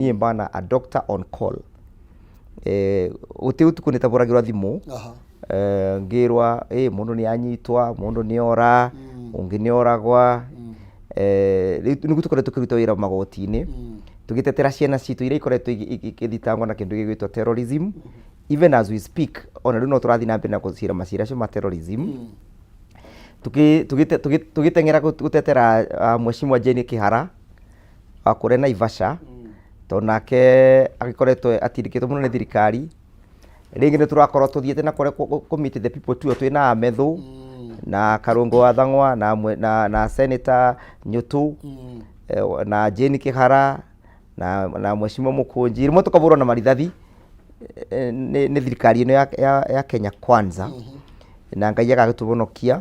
Niĩ bana a doctor on call. Gũtirĩ ũtukũ nĩtabũragĩrwo thimũ. Ngĩrwa ĩ mũndũ nĩ anyitwa, mũndũ nĩ ora, ũngĩ nĩ oragwa. Rĩu nĩguo tũkoretwo tũkĩruta wĩra magoti-inĩ, tũgĩtetera ciana citũ iria ikoretwo igĩthitangwo na kĩndũ gĩgwĩtwo terrorism. Even as we speak, ona rĩu no tũrathiĩ na mbere na gũcira macira acio ma terrorism. Tũgĩteng'era gũtetera Mheshimiwa Jane Kĩhara wa kũrĩa Naivasha, tondũ nake agĩkoretwo atindĩkĩtwo mũno nĩ thirikari. Rĩngĩ nĩ tũrakorwo tũthiĩte na kũrĩa kũ meet the people too, twĩna Amethu na Karũngũ wa Thang'wa na Senator Nyũtũ na Jane Kĩhara na Mheshimiwa Mũkũnji. Rĩmwe tũkabũrwo na marithathi nĩ thirikari ĩno ya Kenya Kwanza, na Ngai agagĩtũhonokia.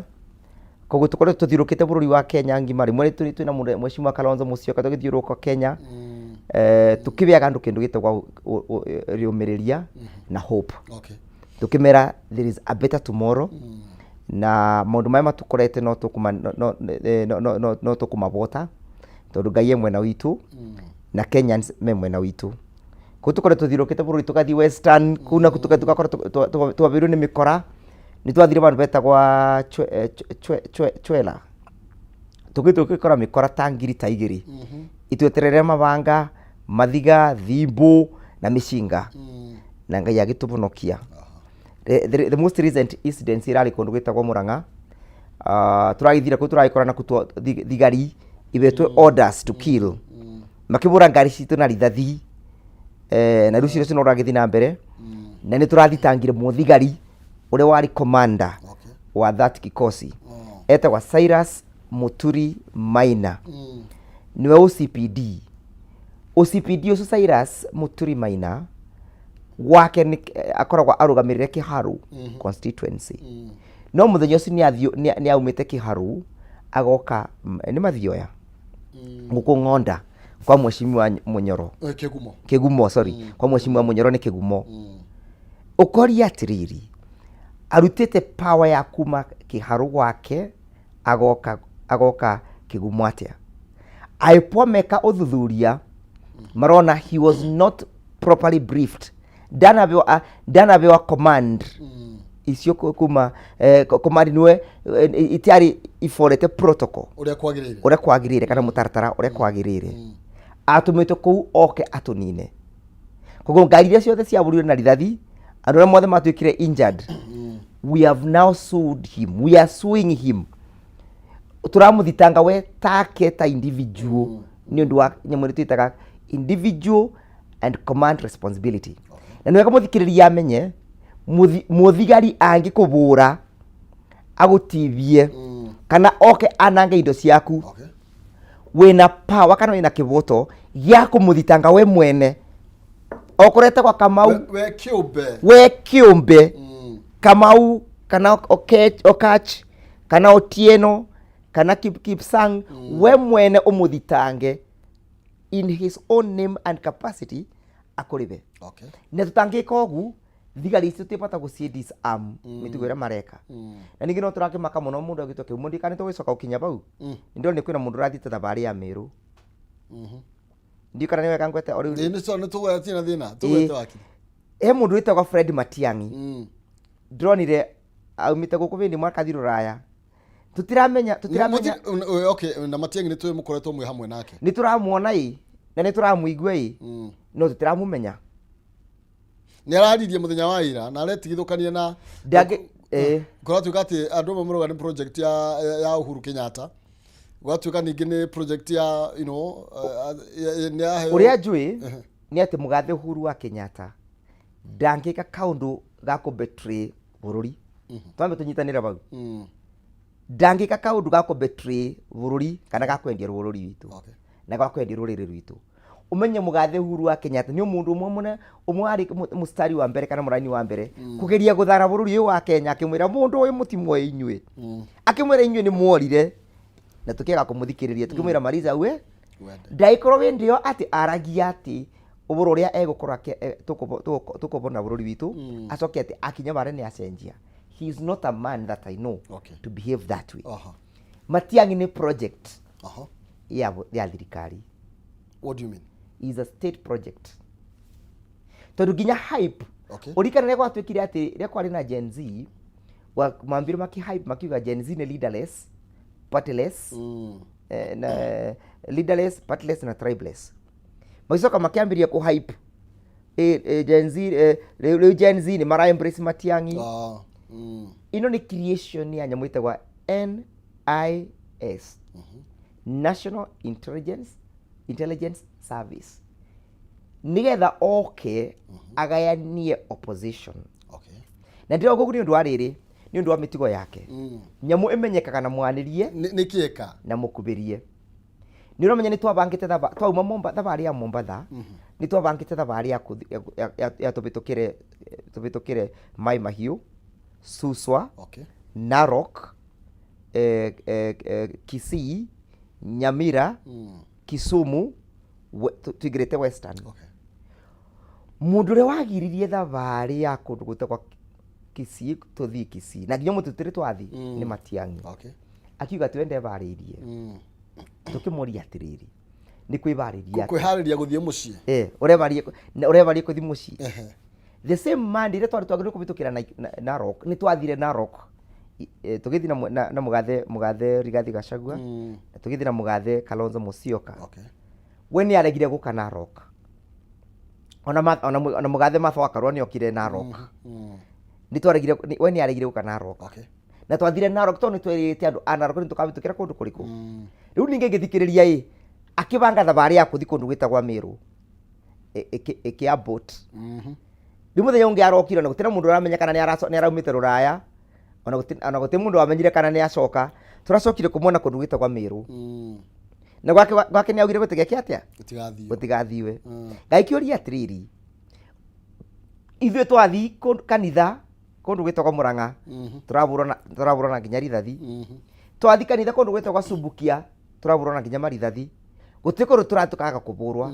Koguo tũkoretwo tũthiũrũrũkĩte bũrũri wa Kenya ngima, rĩmwe twĩna Mheshimiwa Kalonzo Musyoka tũgĩthiũrũrũka Kenya, tũkĩheaga andũ kĩndũ gĩtagwo rĩũmĩrĩria na hope. Tũkĩmera there is a better tomorrow, na maũndũ marĩa matũkorete no tũkũmabota tondũ Ngai e mwena witũ na Kenyans me mwena witũ. Koguo tũkoretwo tũthiũrũrũkĩte bũrũri, tũgathiĩ Western kũu nakuo tũgakorwo twambĩrĩirio nĩ mĩkora. Nĩ twathire vandũ betagwa Chwela, tũgĩthiĩ tũgĩkora mĩkora ta 2,000 itweterere mabanga, mathiga, thimbũ na mĩcinga, na Ngai agĩtũhonokia. The most recent incident ĩrarĩ kũndũ gwĩtagwo Murang'a. Tũragĩthire kũu, tũragĩkora nakuo thigari ibetwe orders to kill, makĩbũra ngari citũ na rithathi, na rĩu cira ũcio no ũragĩthiĩ na mbere, na nĩ tũrathitangire mũthigari ũrĩa warĩ commander wa that kikosi, etagwa Cyrus Muturi Maina, nĩwe OCPD. OCPD ũcio Cyrus Muturi Maina gwake nĩ akoragwo arũgamĩrĩre Kĩharu constituency, no mũthenya ũcio nĩ aumĩte Kĩharu agoka nĩ Mathioya gũkũ Ng'onda kwa Mheshimiwa Munyoro. Kĩgumo. Kĩgumo, sorry, kwa Mheshimiwa Munyoro nĩ Kĩgumo. Ũkoria atĩrĩrĩ, arutĩte power ya kuma Kĩharu gwake agoka Kĩgumo atĩa? IPOA meka ũthuthuria marona he was not properly briefed, ndanabewa command icio kuma command niwe itiarĩ iborete protocol ũrĩa kwagĩrĩire. Ũrĩa kwagĩrĩire kana mũtaratara ũrĩa kwagĩrĩire. Atũmĩtwo kũu oke atũnine. Koguo ngari iria ciothe ciabũrirwe na rithathi, andũ arĩa mothe matuĩkire injured, we have now sued him, we are suing him. Tũramũthitanga we take ta individual nĩ ũndũ wa nyamũ ĩrĩa twĩtaga individual and command responsibility. Na nĩ wega mũthikĩrĩria amenye mũthigari angĩkũbũra, agũtibie kana oke anange indo ciaku, wĩna power kana wĩna kĩboto gĩa kũmũthitanga we mwene okorwo etagwa Kamau. We kĩũmbe. We kĩũmbe, Kamau kana Okach kana Otieno kana Kipsang, we mwene ũmũthitange in his own name and capacity akũrĩbe. Na tũtangĩka ũgu, thigari icio tũtibata gũciĩ disarm mĩtugo ĩrĩa mareka. Na ningĩ no tũrakĩmaka mũno mũndũ agĩtwo kĩhumo, ndikana tũgĩcoka gũkinya bau. Nĩndĩrona kwĩna mũndũ ũrathiĩte thabarĩ ya Meru, ndiũ kana nĩ wega ngwete o rĩu. Nĩ tũgwetie thĩna tũgwete wakiri. He mũndũ wĩtagwo Fred Matiang'i, ndĩronire aumĩte gũkũ bĩndĩ mwakathi rũraya, tũtiramenya. Okay, na Matiang'i nĩ tũĩ mũkoretwo mwĩ hamwe nake. Nĩ tũramuona ĩ na nĩ tũramũigua ĩ, no tũtiramũmenya. Nĩ araririe mũthenya wa ira na aretigithũkania na Ndangĩ ĩ. Kũratuĩka atĩ andũ amwe marauga nĩ project ya Uhuru Kenyatta, gũgatuĩka ningĩ nĩ project ya nĩ yaheo. Ũrĩa njũĩ nĩ atĩ mũgathe Uhuru wa Kenyatta ndangĩka kaũndũ ga kũ betray bũrũri. Twambe tũnyitanĩre bau. Ndangĩka kaũndũ ga kũ betray bũrũri kana ga kwendia bũrũri witũ na ga kwendia rũrĩrĩ rwitũ. Ũmenye mũgathe Uhuru wa Kenyatta nĩ mũndũ ũmwe mũne ũmwe warĩ mũstari wa mbere kana mũraini wa mbere kũgeria gũthara bũrũri ũyũ wa Kenya, akĩmwĩra mũndũ ũyũ mũtimuoĩ inyuĩ, akĩmwĩra inyuĩ nĩ muorire, na tũkĩaga kũmũthikĩrĩria, tũkĩmwĩra mariza we. Wende. Ndagĩkorwo wĩndĩ ĩyo atĩ aragia atĩ ũboro ũrĩa egũkorwo tũkũbona bũrũri witũ, acoke atĩ akinya barĩa nĩ acenjia. He is not a man that I know to behave that way. Matiang'i nĩ project ya thirikari. What do you mean? Is a state project, tondũ nginya hype ũrikana rĩrĩa gwatuĩkire atĩ rĩrĩa kwarĩ na Gen Z, mambire maki hype makiuga Gen Z nĩ leaderless, partyless, na leaderless, partyless na tribeless. Magicoka makĩambĩrĩria kũ hype Gen Z, rĩu Gen Z nĩ mara embrace Matiang'i. Ĩno nĩ creation ya nyamũ ĩtagwa NIS, National Intelligence Service, nĩgetha oke agayanie opposition. Na ndĩrauga ũguo nĩ ũndũ wa rĩrĩ, nĩ ũndũ wa mĩtugo yake. Nyamũ ĩmenyekaga na mwanĩrie Nĩ kĩeka. Na mũkubĩrie. Nĩ ũramenya nĩ twabangĩte twauma thabarĩ ya Mombatha, nĩ twabangĩte thabarĩ ya ya tũbĩtũkĩre Mai Mahiũ, Suswa, Narok, Kisii, Nyamira, Kisumu, tuingĩrĩte Western. Mũndũ ũrĩa wagiririe thabarĩ ya kũndũ gwĩtagwo Kisii, tũthiĩ Kisii na nginya ũmũthĩ tũtirĩ twathiĩ, nĩ Matiang'i. Akiuga atĩ we ndebarĩirie. Tũkĩmũria atĩrĩrĩ, nĩ kwĩbarĩria atĩa? Kwĩharĩria gũthiĩ mũciĩ. Eh, ũrebarĩria kũthiĩ mũciĩ? The same Monday ĩrĩa twarĩ twagĩrĩirwo kũhĩtũkĩra Narok, nĩ twathire Narok. Tũgĩthiĩ na mũgathe Rigathi Gachagua, na tũgĩthiĩ na mũgathe Kalonzo Musyoka. We nĩ aregire gũka Narok. Ona mũgathe Martha wa Karua nĩ okire Narok. Nĩ twaregire, we nĩ aregire gũka Narok. Na twathire Narok tondũ nĩ twerĩte andũ a Narok nĩ tũkahĩtũkĩra kũndũ kũrĩkũ. Rĩu ningĩ ngĩthikĩrĩria ĩ, akĩbanga thabarĩ ya kũthiĩ kũndũ gwĩtagwa Meru. Ĩkĩ abort. Rĩu mũthenya ũngĩ arokire, ona gũtirĩ mũndũ ũramenya kana nĩ araumĩte rũraya, ona gũtirĩ mũndũ wamenyire kana nĩ acoka. Tũracokire kũmuona kũndũ gwĩtagwa Meru. Na gwake nĩ augire gũtigeke atĩa? Gũtigathiĩ. Gũtigathiwe. Ngagĩkĩũria atĩrĩrĩ, ithuĩ twathiĩ kanitha kũndũ gwĩtagwo Murang'a, tũrabũrwo na nginya rithathi. Twathiĩ kanitha kũndũ gwĩtagwo Subukia, tũrabũrwo na nginya marithathi. Gũtirĩ kũndũ tũratũkaga kũbũrwa.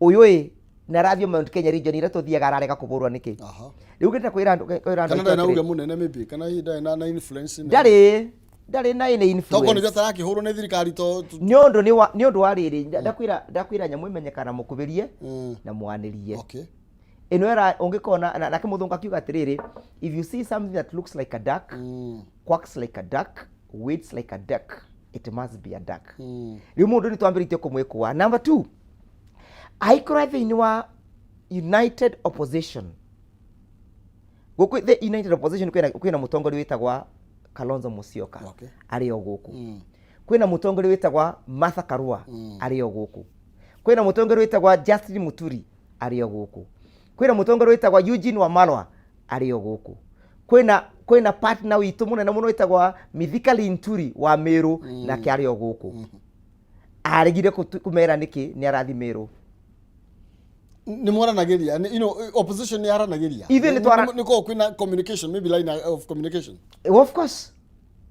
Ũyũ ĩ na arathiĩ Mount Kenya region ĩrĩa tũthiaga ararega kũbũrwa nĩkĩ? Rĩu ngĩenda kwĩra andũ Kana aitũ ndarĩ na atĩrĩ, uge mũnene maybe, kana hihi ndarĩ na influence nene. Ndarĩ na any Tokorwo nĩkĩo influence. atarakĩhũrwo nĩ thirikari to Nĩ ũndũ wa rĩrĩ, ndakwĩra nyamũ ĩmenyekaga na mũkubĩrie na mwanĩrie. Ĩno ĩra ũngĩkona nake mũthũngũ akiuga atĩrĩrĩ, if you see something that looks like a duck, quacks like a duck, waits like a duck, it must be a duck. Rĩu mũndũ nĩ twambĩrĩtie kũmwĩkũa. Number two, angĩkorwo thĩinĩ wa United Opposition, gũkũ the United Opposition kwĩna mũtongoria wĩtagwa Kalonzo Musyoka, arĩ o gũkũ. Kwĩna mũtongoria wĩtagwa Martha Karua, arĩ o gũkũ. Kwĩna mũtongoria wĩtagwa Justin Muturi, arĩ o gũkũ. Kwĩna mũtongoria wĩtagwa Eugene Wamalwa, arĩ o gũkũ. Kwĩna partner witũ mũnene mũno wĩtagwa Mithika Linturi wa Meru, nake arĩ o gũkũ. Aregire kũmera nĩkĩ nĩ arathi Meru. Nĩ mwaranagĩria, opposition nĩ yaranagĩria? Ithuĩ nĩ Nĩ koragwo kwĩna communication, maybe line of communication? Of course,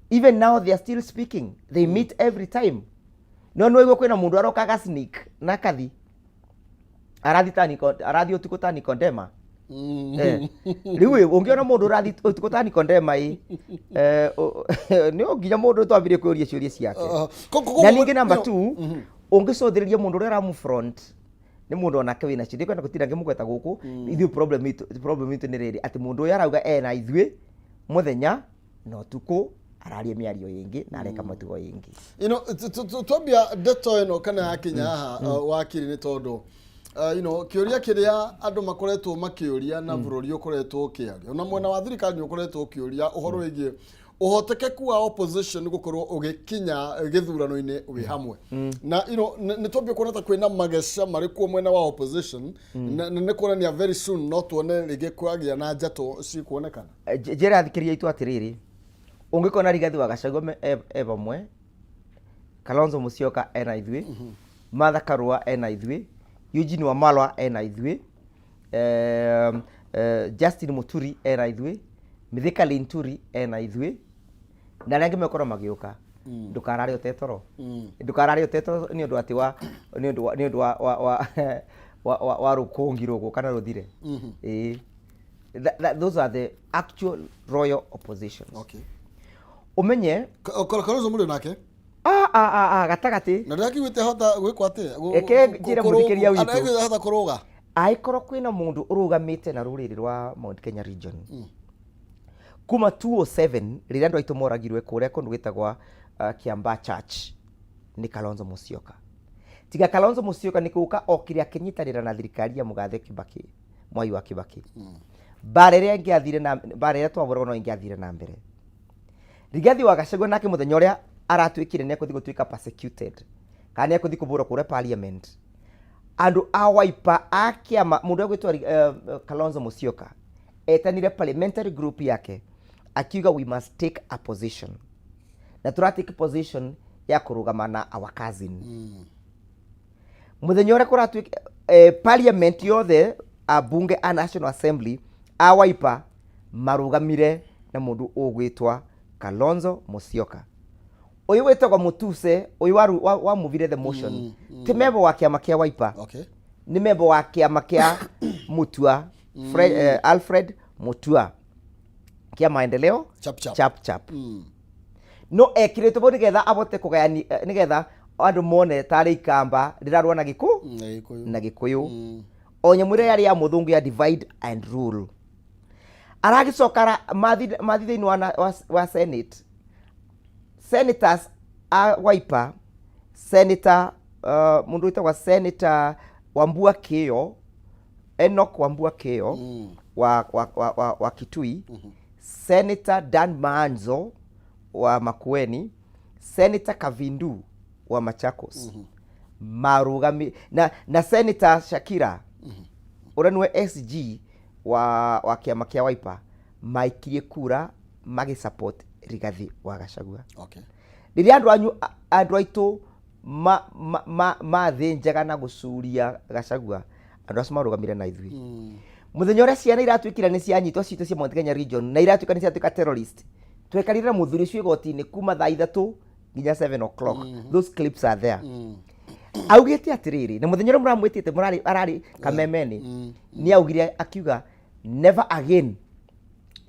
even now they are still speaking. They meet every time. No nĩ waigua kwĩna mũndũ aroka aga sneak na akathi arathi ũtukũ ta Nicodema. Rĩu ĩ, ũngĩona mũndũ ũrathi ũtukũ ta Nicodema ĩ, nĩ nginya mũndũ twambire kwĩũria ciũria ciake. Na ningĩ number two, ũngĩcũthĩrĩria mũndũ ũrĩa ũramũ front nĩ mũndũ onake wĩna cio, ndikwenda gũtinda ngĩmũgweta gũkũ. Ithuĩ problem itũ nĩ rĩrĩ atĩ mũndũ ũyũ arauga ena ithuĩ mũthenya na ũtukũ araria mĩario ĩngĩ na areka matugo ĩngĩ. Twambia ndeto ĩno kana yakinya haha, wakiri, nĩ tondũ kĩũria kĩrĩa andũ makoretwo makĩũria na bũrũri ũkoretwo ũkĩaria, ona mwena wa thirikari nĩ ũkoretwo ũkĩũria ũhoro wĩgiĩ ũhotekeku wa opposition gũkorwo ũgĩkinya gĩthurano-inĩ wĩ hamwe, na nĩ twambia kuona ta kwĩna mageca marĩ kuo mwena wa opposition, na nĩ kuonania very soon no tuone rĩngĩ kwagĩa na njatũ cikuonekana. Njĩra athikĩrĩria itũ atĩrĩrĩ, ũngĩkona Rigathi wa Gachagua e vamwe, Kalonzo Musyoka ena ithuĩ, Martha Karua ena ithuĩ, Eugene Wamalwa ena ithuĩ, Justin Muturi ena ithuĩ, Mithika Linturi ena ithuĩ, na arĩa angĩ mekorwo magĩũka, ndũkarare ũtetoro, ndũkarare ũtetoro nĩ ũndũ atĩ wa nĩ ũndũ wa rũkũngi rũgũka na rũthire. Ĩĩ. Those are the actual royal oppositions. Ũmenye Kalonzo mũrĩ nake? Ah, ah, ah, ah, gatagatĩ. Na ndĩrakĩiguĩte hota gwĩkwo atĩa? Reke njĩre mũthikĩrĩria witũ. Ndĩrakĩiguĩte hota kũrũga. Angĩkorwo kwĩna mũndũ ũrũgamĩte na rũrĩrĩ rwa Mount Kenya region kuma 207 rĩrĩa andũ aitũ moragirwe kũrĩa kũndũ gwĩtagwa Kiambaa Church nĩ Kalonzo Musyoka. Tiga Kalonzo Musyoka nĩ gũka okire akĩnyitanĩra na thirikari ya Mũgathe Kibaki, Mwai wa Kibaki. Mbara ĩrĩa ĩngĩathire na mbara ĩrĩa twahũragwo no ĩngĩathire na mbere. Rigathi wa Gachagua nake mũthenya ũrĩa aratuĩkire nĩ ekũthiĩ gũtuĩka persecuted kana nĩ ekũthiĩ kũbũrwo kũrĩa parliament, andũ a Wiper a kĩama mũndũ ũrĩa ũgwĩtwo Kalonzo Musyoka etanire parliamentary group yake akiuga we must take a position, na tũra take position ya kũrũgama na our cousin. Mũthenya ũrĩa kũratuĩka parliament yothe ambunge a National Assembly a Wiper marũgamire na mũndũ ũgwĩtwa Kalonzo Musyoka. Ũyũ wĩtagwo Mutuse, ũyũ wamuvire the motion, ti member wa kĩama kĩa Wiper, nĩ member wa kĩama kĩa Mutua, Alfred Mutua, kĩa Maendeleo. Chap chap. Chap chap. No ekĩrĩtwo bau nĩgetha abote kũgayani, nĩgetha andũ mone tarĩ ikamba rĩrarũa na gĩkũ Na Gĩkũyũ. Na Gĩkũyũ. O nyamũ ĩrĩa yarĩ ya mũthũngũ ya divide and rule. Aragĩcoka mathi thĩinĩ wa Senate, senators a Wiper, senator mũndũ wĩtagwo Senator Wambua Kĩo, Enoch Wambua Kĩo wa Kitui, Senator Dan Maanzo wa Makueni, Senator Kavindu wa Machakos, marũgami na Senator Shakira ũrĩa nĩwe SG wa kĩama kĩa Wiper, maikirie kura magĩ support Rigathi wa Gachagua. Rĩrĩa andũ anyu, andũ aitũ mathĩnjaga na gũcuria Gachagua, andũ acio marũgamire na ithuĩ. Mũthenya ũrĩa ciana iratuĩkire nĩ cianyitwo citũ cia Mount Kenya region na iratuĩka nĩ ciatuĩka terrorist, twekarire na mũthuri ũcio igoti-inĩ kuma thaa 3 nginya 7 o'clock. Those clips are there. Augĩte atĩrĩrĩ, na mũthenya ũrĩa mũramwĩtĩte mũrarĩ ararĩ kamemeni, nĩ augire akiuga never again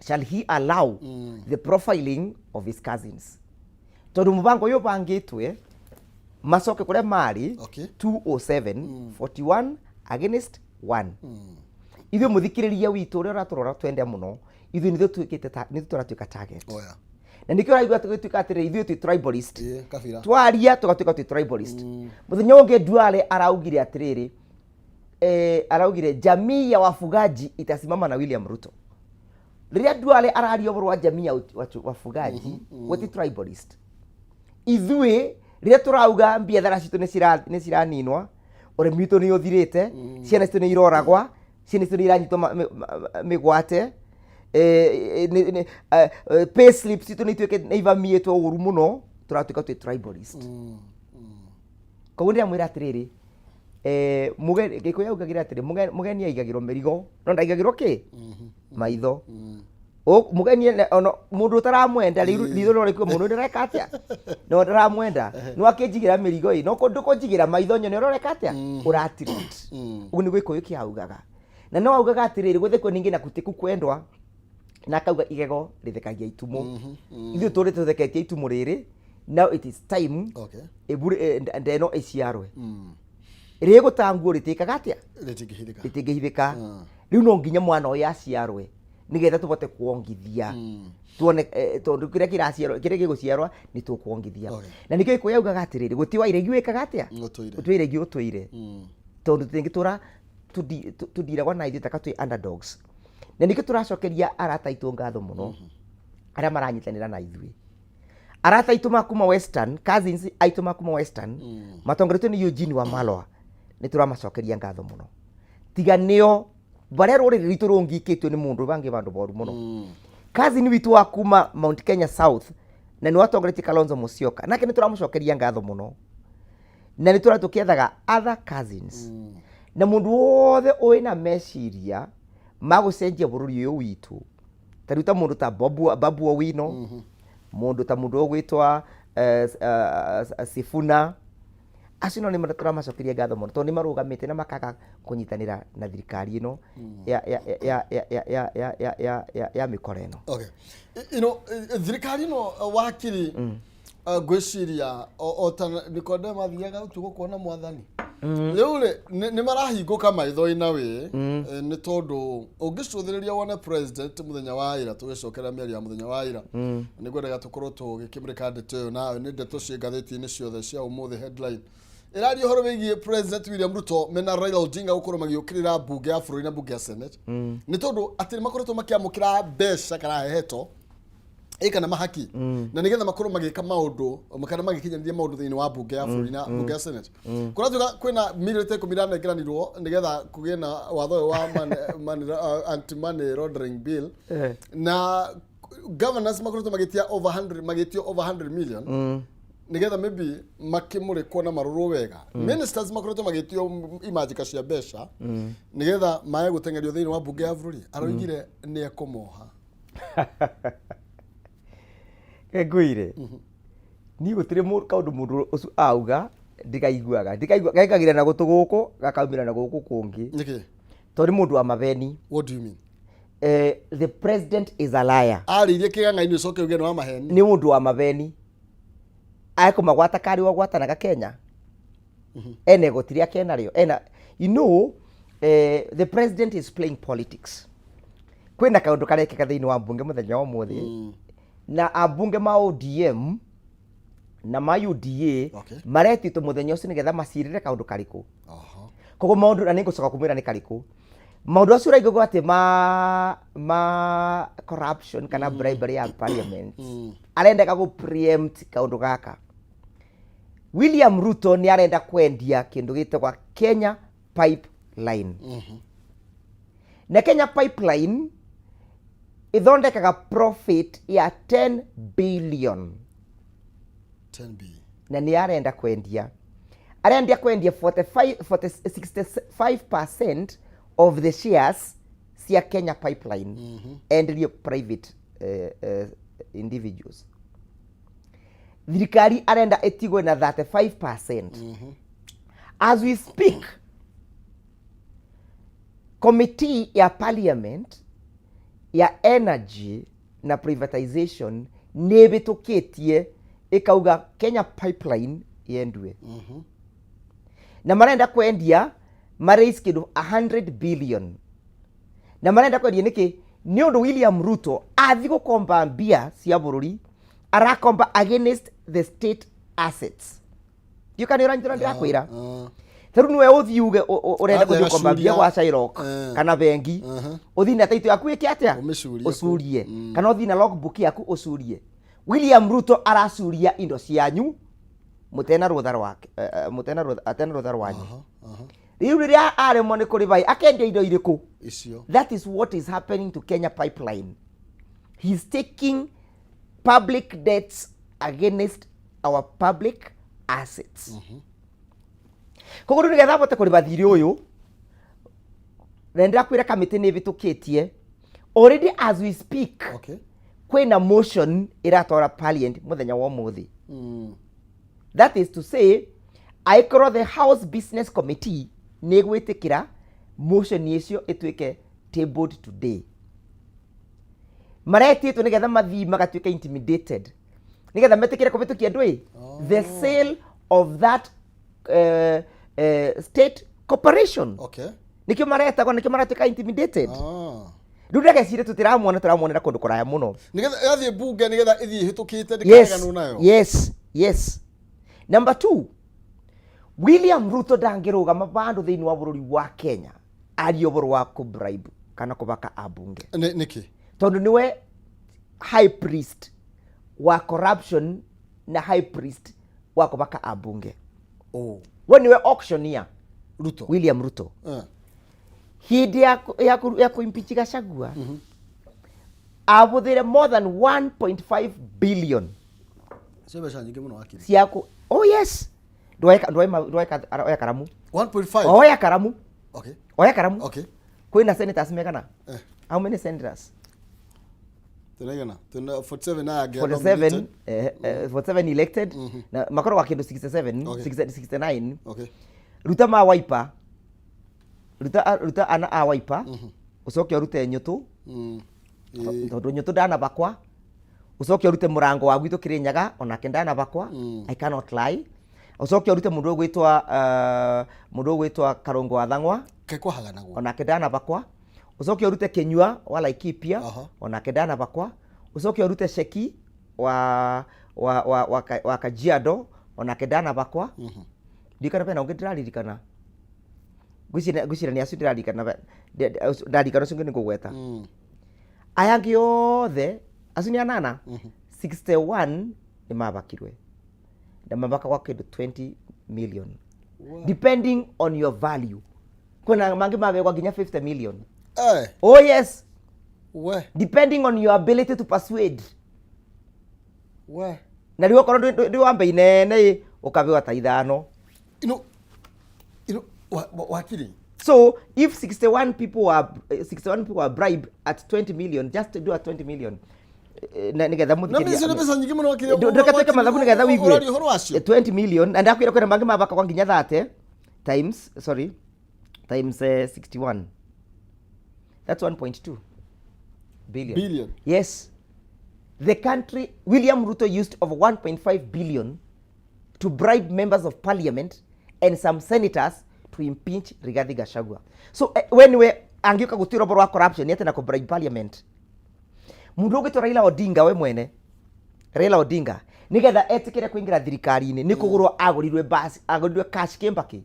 shall he allow the profiling of his cousins, tondũ mũbango ũyũ ũbangĩtwe macoke kũrĩa marĩ. 207, 41 against 1. Ithuĩ mũthikĩrĩria witũ ũrĩa ũratũrora, twende mũno, ithuĩ nithuĩ tuĩkĩte nithuĩ tũratuĩka target. Na nĩkĩo ũraigua tũgĩtuĩka atĩrĩrĩ, ithuĩ twĩ tribalist. Ĩĩ, kabira. Twaria tũgatuĩka twĩ tribalist. Mũthenya ũngĩ Duale araugire atĩrĩrĩ, araugire jamii ya wafugaji itasimama na William Ruto. Rĩrĩa Duale araria ũhoro wa jamii ya wafugaji, gũti tribalist. Ithuĩ rĩrĩa tũrauga biathara citũ nĩ ciraninwa, ũrĩmi witũ nĩ ũthirĩte, ciana citũ nĩ iroragwa, ciana citũ nĩ iranyitwo mĩgwate, pay slip citũ nĩ ituĩkĩte nĩ ivamiĩtwo ũru mũno, tũratuĩka twĩ tribalist. Koguo ndĩramwĩra atĩrĩrĩ, Gĩkũyũ augagĩra atĩrĩ, mũgeni aigagĩrwo mĩrigo no ndaigagĩrwo kĩ maitho. Mũgeni ona mũndũ ũtaramwenda ritho no rĩkue mũndũ ndĩreka atĩa, no ndaramwenda no akĩnjigĩra mĩrigo ĩ no ndũkũnjigĩra maitho nyone ũrĩa ũreka atĩa ũratirit. Ũguo nĩguo Gĩkũyũ kĩaugaga, na no augaga atĩrĩrĩ, gũthekwo ningĩ na kutiku kwendwa, na akauga igego rĩthekagia itumũ. Ithuĩ tũrĩ tũtheketie itumũ rĩrĩ. Now it is time ndeno ĩciarwe. Rĩgũtanguo rĩtĩkaga atĩa? Rĩtingĩhithĩka. Rĩtingĩhithĩka. Rĩu no nginya mwana ũyũ aciarwe nĩgetha tũbote kuongithia, tuone, tondũ kĩrĩa kĩraciarwo, kĩrĩa gĩgũciarwa nĩ tũkuongithia. Na nĩkĩo Gĩkũyũ augaga atĩrĩrĩ, gũti wa iregi wĩkaga atĩa? Ũtũire. Gũti wa iregi ũtũire, tondũ tũtingĩtũra tũndiragwo na ithuĩ taka twĩ underdogs. Na nĩkĩo tũracokeria arata aitũ ngatho mũno arĩa maranyitanĩra na ithuĩ, arata aitũ ma kuma Western, cousins aitũ ma kuma Western, matongoretio nĩ Eugene Wamalwa. Nĩ tũramacokeria ngatho mũno. Tiga nĩo barĩa rũrĩrĩ rwitũ rũngikĩtio nĩ mũndũ bangĩ bandũ boru mũno. Cousin witũ wa kuma Mount Kenya South na nĩ watongoretie Kalonzo Musyoka, nake nĩ tũramũcokeria ngatho mũno, na nĩ tũra tũkĩethaga other cousins na mũndũ wothe wĩna meciria ma gũcenjia bũrũri ũyũ witũ, ta rĩu ta mũndũ ta Babu Owino, mũndũ ta mũndũ ũgwĩtwa Sifuna, acio no nĩ tũramacokeria ngatho mũno tondũ nĩ marũgamĩte na makaga kũnyitanĩra na thirikari ĩno ya ya ya ya ya ya ya ya ya ya ya mĩkora ĩno. Okay. Thirikari ĩno, wakiri, Ngwĩciria o ta Nikodemo athiaga ũtukũ kuona mwathani rĩu rĩ nĩ marahingũka maitho ina wĩ nĩ tondũ ũngĩcũthĩrĩria wone president mũthenya wa ira, tũgĩcokera mĩario ya mũthenya wa ira, nĩ ngwendaga tũkorwo tũgĩkĩmũrĩka ndeto ĩyo nayo nĩ ndeto ciĩ ngathĩti-inĩ ciothe cia ũmũthĩ. Headline ĩraria ũhoro wĩgiĩ President William Ruto mena Raila Odinga gũkorwo magĩũkĩrĩra mbunge ya bũrũri na mbunge ya Senate nĩ tondũ atĩ nĩ makoretwo makĩamũkĩra mbeca kana heheto ĩ kana mahaki na nĩgetha makorwo magĩka maũndũ kana magĩkinyanĩria maũndũ thĩinĩ wa mbunge ya bũrũri na mbunge ya Senate. Kũratuĩka kwĩna mirioni ta 10 iranengeranirwo nĩgetha kũgĩe na watho ũyũ wa anti money laundering bill na governors makoretwo magĩtia over 100, magĩtio over 100 million nĩgetha maybe makĩmũrĩkwo na marorwo wega. Ministers makoretwo magĩtio imanjĩka cia mbeca nĩgetha mae gũteng'erio thĩinĩ wa mbunge ya bũrũri. Aroigire nĩ ekũmoha. Ngwĩre niĩ gũtirĩ kaũndũ mũndũ ũcio auga ndigaiguaga, ndikaigua gekagira na gũtũ gũkũ gakaumĩra na gũkũ kũngĩ. Nĩkĩ? Tondũ nĩ mũndũ wa mabeni. What do you mean? The president is a liar. Arĩirie kĩgang'ainĩ ũcoke uge nĩ wa maheni? Nĩ mũndũ wa mabeni, ekũmagwata karĩ wagwatanaga Kenya ena igoti rĩake enarĩo ena the president is playing politics. Kwĩna kaũndũ karekĩka thĩinĩ wa mbunge mũthenya wa ũmũthĩ na ambunge ma ODM na ma UDA maretĩtwo mũthenya ũcio nĩgetha macirĩre kaũndũ karĩkũ. Koguo maũndũ na nĩngũcoka kũmwĩra nĩ karĩkũ maũndũ acio ũraigua atĩ ma corruption kana bribery ya parliament arendaga gũ preempt kaũndũ gaka. William Ruto nĩ arenda kwendia kĩndũ gĩtagwa Kenya Pipeline na Kenya Pipeline ĩthondekaga profit ya 10 billion. 10B. Na nĩ arenda kwendia, arenda kwendia 45, 40, 65% of the shares cia Kenya Pipeline enderio private individuals. Thirikari arenda ĩtigwe na 35%. As we speak, committee ya parliament ya energy na privatization nĩ ĩbĩtũkĩtie ĩkauga Kenya Pipeline yendue na marenda kwendia ma raise kĩndũ 100 billion. Na marenda kwendia nĩkĩ? Nĩ ũndũ William Ruto athi gũkomba mbia cia bũrũri, arakomba against the state assets. Ndiũ kana ũranyitĩra ndĩrakwĩra. Ta rĩu nĩwe ũthiĩ uge ũrenda Athiĩ gũthiĩ gũkomba mbia agacuria. gwa Shylock kana bengi, ũthiĩ na taito yaku ĩke atĩa? Ũmĩcurie kũu. Ũcurie, kana ũthiĩ na logbook yaku ũcurie. William Ruto aracuria indo cianyu mũtena rũtha rwake, mũtena rũtha, atena rũtha rwanyu. Aha, aha. Rĩu rĩrĩa aremwo nĩ kũrĩba akendia indo irĩkũ? Icio. That is what is happening to Kenya Pipeline. He's taking public debts against our public assets. Koguo rĩu nĩgetha abote kũrĩba thirĩ ũyũ, na nĩndĩrakwĩra kamĩtĩ nĩ ĩbĩtũkĩtie already as we speak. Kwĩna motion ĩratwara parliament mũthenya wa ũmũthĩ. That is to say, angĩkorwo the House Business Committee nĩ ĩgwĩtĩkĩra motion ĩcio ĩtuĩke tabled today, maretĩtwo nĩgetha mathiĩ magatuĩka intimidated nĩgetha metĩkĩre kũbĩtũkia ndũĩ the sale of that state corporation. Nĩkĩo maretagwo, nĩkĩo maratuĩka intimidated. Rĩu ndagecire tũtiramuona, tũramuonera kũndũ kũraya mũno. Nĩgetha yathiĩ mbunge, nĩgetha ĩthiĩ ĩhĩtũkĩte ndĩkareganwo nayo. Yes. Number two, William Ruto ndangĩrũgama vandũ thĩinĩ wa bũrũri wa Kenya arie ũhoro wa kũbribe kana kũbaka ambunge. Nĩkĩ? Tondũ nĩwe high priest wa corruption na high priest wa kũbaka ambunge. We nĩwe auctioneer. Ruto. William Ruto hĩndĩ ya kũimpeach Gachagua abũthĩre more than 1.5 billion. Cio mbeca nyingĩ mũno, wakiri. Ciaku, oh yes, ndwoe oya karamu. 1.5. Oya karamu. Oya karamu. Kwĩna senators megana? How many senators? Tunaigana tuna 47 na angĩ 47. Nominated. 47 elected na makoragwo kĩndũ 67. 60, 69. Ruta ma Wiper, ruta ana a Wiper, ũcoke ũrute Nyũtũ. Tondũ Nyũtũ ndanabakwa, Ucoke urute murango wa gwitũ Kirinyaga, onake ndanabakwa. I cannot lie. Ucoke urute mundu ugwitwa mundu ugwitwa Karungu wa Thang'wa. Kaĩ kwahaganagwo? Onake ndanabakwa. Ucoke urute Kinyua wa Laikipia. Onake ndanabakwa. Ucoke urute Sheki wa Kajiado, onake ndanabakwa. Ndikana bena ũngĩ ndĩraririkana, ngwĩciria nĩ acio ndĩraririkana. Ndarikana ũcio ũngĩ nĩ ngũgweta. Aya angĩ othe acio nĩ anana, 61 nĩ mabakirwe na mabakagwa kĩndũ 20 million, depending on your value. Kwĩna mangĩ mabegwa nginya 50 million. Oh yes. Depending on your ability to persuade. Na rĩu okorwo ndĩ wa mbei nene ĩ, ũkabewa ta ithano. You know, wakiri. So if 61 people were 61 people were bribed at 20 million, just to do at 20 million, na nigetha na mĩcio nĩ mbeca nyingĩ mũno, wakiri. Ndũgatwĩke mathabu nĩgetha ũigue. Ũraria ũhoro wacio. 20 million na ndakwĩra kwĩna mangĩ mabaka kwa nginya 30 times, sorry, times 61, that's 1.2 billion. Billion. Yes, the country, William Ruto used over 1.5 billion to bribe members of parliament and some senators to impeach Rigathi Gachagua. So when we angiuka gutwira ũhoro wa corruption nĩ atĩ na kũ bribe parliament, mundu ũgwĩtwo Raila Odinga, we mwene Raila Odinga, nigetha etikire kuingira thirikari-inĩ nĩ kũgũrwo agũrirwe basi, agũrirwe cash kĩmbaki.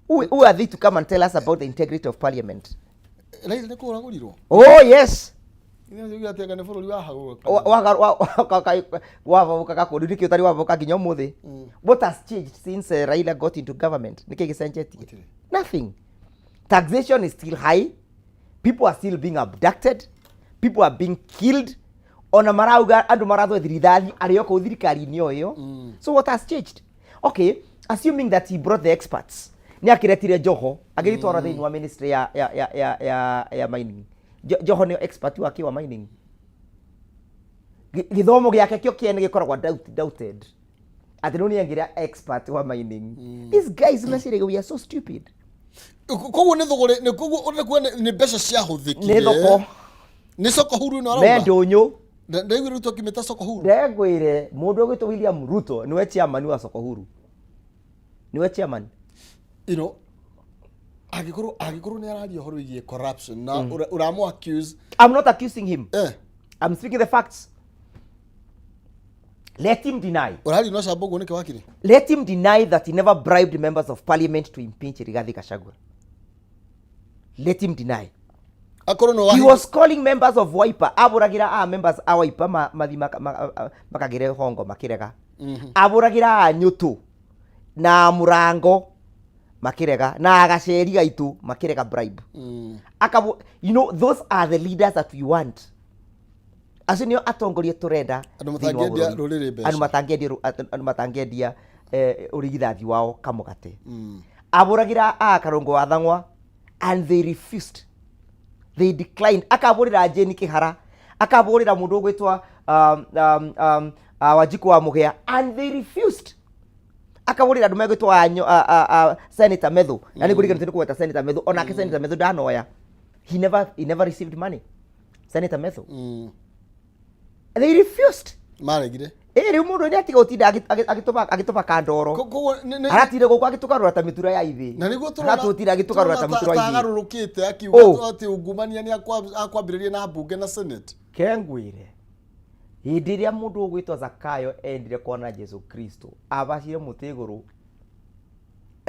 Who are they to come and tell us about the integrity of parliament? Raila nĩ kũgũragũrirwo? Oh yes. Ithuĩ atĩ anga nĩ bũrũri wahagũrũka. Wabaũkaga kũndũ nĩkĩ ũtarĩ wabaũka nginya ũmũthĩ? What has changed since Raila got into government? Nĩkĩ gĩcenjetie? Gũtirĩ. Nothing. Taxation is still high, people are still being abducted, people are being killed. Ona marauga andũ marathwo rithathi arĩ o kũu thirikari-inĩ o ĩyo. So what has changed? Okay, assuming that he brought the experts, nĩ akĩretire Joho agĩgĩtwara thĩinĩ wa ministry ya mining. Joho nĩo expert wake wa mining. Gĩthomo gĩake kĩo kĩene gĩkoragwo doubted atĩ rĩu nĩ angĩra expert wa mining. These guys meciragia we are so stupid. Koguo nĩ thũgũrĩ nĩ, koguo ũrenda kuga nĩ mbeca ciahũthĩkire. Nĩ thoko. Nĩ soko huru ĩno me arauga. Ndũnyũ. Ndaiguire Ruto akĩmĩta soko huru. Ndengwĩre mũndũ ũgwĩtwo William Ruto nĩwe chairman wa soko huru, nĩwe chairman. Angĩkorwo nĩ araria ũhoro wĩgiĩ corruption na ũramũ accuse. I'm not accusing him. I'm speaking the facts. Let him deny. Ũraria na ũcamba ũguo nĩkĩ, wakiri? Let him deny that he never bribed members of parliament to impeach Rigathi Gachagua. Let him deny. Akorwo nĩ He was calling members of Wiper, abũragĩra a members a Wiper mathi makagĩre hongo makĩrega. Abũragĩra a Nyũtũ na Mũrango makĩrega na agaceri gaitũ makĩrega bribe. Akabo, those are the leaders that we want. Acio nĩo atongoria tũrenda Andũ thĩinĩ wa matangĩendia bũrũri. Rũrĩrĩ mbeca. Andũ matangĩendia ũrigithathi wao kamũgate. Abũragĩra a Karũngũ wa Thang'wa and they refused, they declined. Akabũrĩra Jane Kĩhara, akabũrĩra mũndũ ũgwĩtwa Wanjikũ wa Mũgĩa and they refused. Akabũrĩra andũ megwĩtwo Senator Methu, na nĩ ngũririkana nĩ kũgweta Senator Methu, onake Senator Methu ndanoya. He never received money, Senator Methu. They refused. Maregire. Ĩ rĩu mũndũ nĩ atiga gũtinda agĩtũbaka ndoro. Koguo Aratinde gũkũ agĩtũgarũra ta mĩtura ya ithĩ. Na nĩguo Aratũtinda agĩtũgarũra ta mĩtura ya ithĩ. Tagarũrũkĩte akiuga Oh. atĩ ungumania nĩ akwambĩrĩria na mbunge na senate. Kengwĩre hĩndĩ ĩrĩa mũndũ ũgwĩtwo Zakayo endire kuona Jesu Kristo, abacire mũtĩ igũrũ,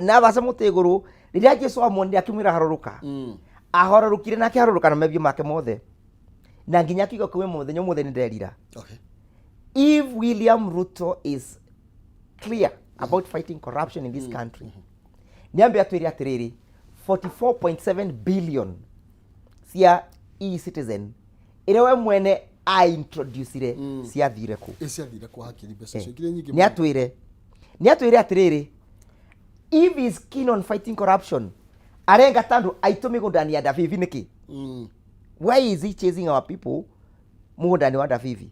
na abaca mũtĩ igũrũ, rĩrĩa Jesu amuonire akĩmwĩra harũrũka. Ahororũkire na akĩharũrũka na mebio make mothe na nginya akiuga kuwe mũthenya ũmũthĩ nĩ nderira. If William Ruto is clear about fighting corruption in this country, nĩ ambe atwĩre atĩrĩrĩ, 44.7 billion cia e-Citizen ĩrĩa we mwene aintroducire ciathire kũ? Ĩ ciathire kwa hakiri mbeca icio ikĩrĩ nyingĩ Nĩ mũno. Atwĩre atĩrĩrĩ, if he is keen on fighting corruption, arenga tandũ aitũ mĩgũnda-inĩ ya Ndabibi nĩkĩ? Why is he chasing our people mũgũnda-inĩ wa Ndabibi?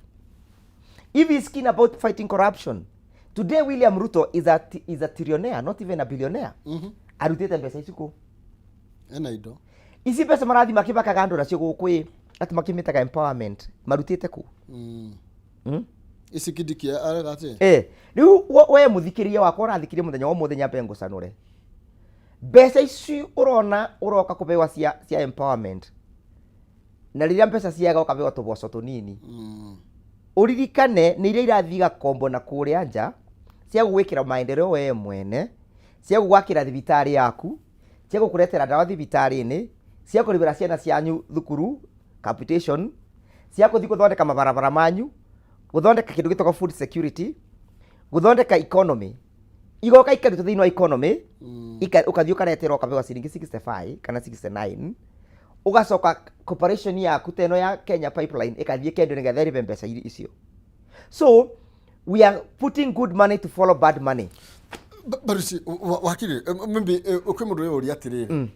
If he is keen about fighting corruption, today William Ruto is a trillionaire, not even a billionaire. Arutĩte mbeca ici kũ? Ena indo. Ici mbeca marathi makĩbakaga andũ nacio gũkũ ĩ atĩ makĩmĩtaga empowerment, marutĩte kũ? Ici Kindiki arega atĩa? Eh, rĩu we mũthikĩria wakwa ũrathikĩria mũthenya wa ũmũthĩ, nyambe ngũcanũre. Mbeca ici ũrona ũroka kũbewa cia empowerment, na rĩrĩa mbeca ciaga ũkabewa tũboco tũnini, ũririkane nĩ iria irathiĩ igakombwo na kũrĩa nja cia gũgwĩkĩra maendeleo we mwene, cia gũgwakĩra thibitarĩ yaku, cia gũkũretera ndawa thibitarĩ-inĩ, cia kũrĩhĩra ciana cianyu thukuru capitation, cia kũthiĩ gũthondeka mabarabara manyu, gũthondeka kĩndũ gĩtagwo food security, gũthondeka economy. Igoka ikarutwo thĩinĩ wa economy, ũkathiĩ ũkareterwo ũkabewa ciringi 65 kana 69, ũgacoka corporation yaku ta ĩno ya Kenya Pipeline ĩkathiĩ ĩkendio nĩgetha ĩrĩhe mbeca icio. So we are putting good money to follow bad money. Baruci wakiri, maybe kwĩ mũndũ ũrĩa atĩrĩrĩ,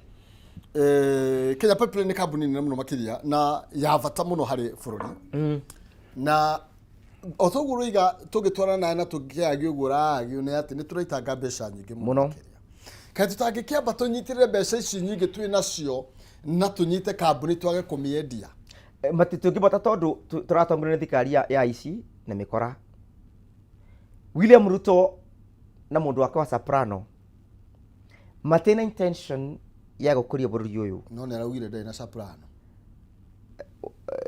Kenya Pipeline nĩ kambuni nene mũno makĩria na ya bata mũno harĩ bũrũri, na o toguo ũroiga tũngĩtwarana nayo na tũngĩagio ũguo ũragio nĩ atĩ nĩ tũraitanga mbeca nyingĩ mũno. Makĩria kaĩ tũtangĩkĩamba tũnyitĩrĩre mbeca ici nyingĩ twĩ nacio na tũnyite kambuni twage kũmĩendia? Matitũngĩbota tondũ tũratongorio nĩ thirikari ya ici na mĩkora. William Ruto na mũndũ wake wa Soprano matina intention ya gũkũria bũrũri ũyũ. No nĩ araugire ndarĩ na soprano.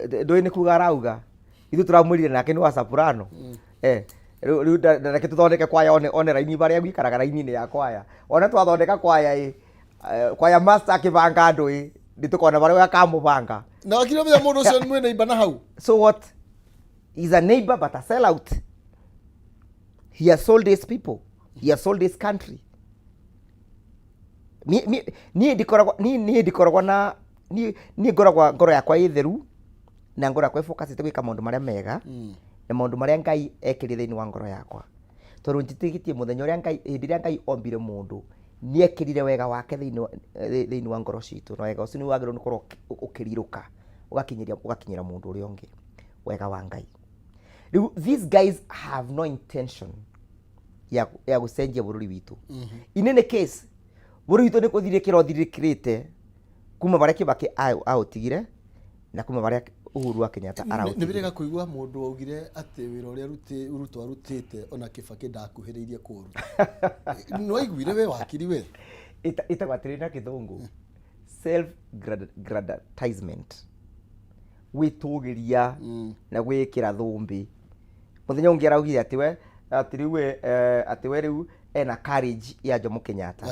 Ndũĩ nĩ kuga arauga, ithuĩ tũramwĩrire nake nĩ wa Soprano. Rĩu reke tũthondeke kwaya, one raini barĩa gwikaraga raini-inĩ ya kwaya. Ona twathondeka kwaya ĩ, kwaya master akĩbanga andũ ĩ, nĩ tũkona barĩa akamũbanga. Na wakiri, ũmenya mũndũ ũcio nĩ mwĩ neighbor na hau. So what? He's a neighbor but a sellout. He has sold his people. He has sold his country. Niĩ ndikoragwo na niĩ ngoragwo ngoro yakwa ĩ theru na ngoro yakwa ĩfocusĩte gwĩka maũndũ marĩa mega na maũndũ marĩa Ngai ekĩrire thĩinĩ wa ngoro yakwa, tondũ njĩtĩkĩtie mũthenya ũrĩa Ngai, hĩndĩ ĩrĩa Ngai ombire mũndũ, nĩ ekĩrire wega wake thĩinĩ wa ngoro citũ, na wega ũcio nĩ wagĩrĩirwo nĩ gũkorwo ũkĩrirũka ũgakinyĩria ũgakinyĩra mũndũ ũrĩa ũngĩ wega wa Ngai. Rĩu these guys have no intention ya gũcenjia bũrũri witũ. In any case, bũrũri witũ nĩ kũthirĩkĩra ũthirĩkĩrĩte kuma barĩa Kibaki aũtigire na kuma barĩa Uhuru wa Kenyatta Nĩ araũtigire. wĩrĩga kũigua mũndũ augire atĩ wĩra ũrĩa Ruto arutĩte ona Kibaki ndakuhĩrĩirie kũũruta. Nĩ waiguire we, wakiri we? Ĩtagwo atĩrĩ na Gĩthũngũ self gradisement, gwĩtũgĩria na gwĩkĩra thũmbĩ. Mũthenya ũngĩ araugire atĩ we atĩ rĩu atĩ we rĩu ena courage ya Jomo Kenyatta.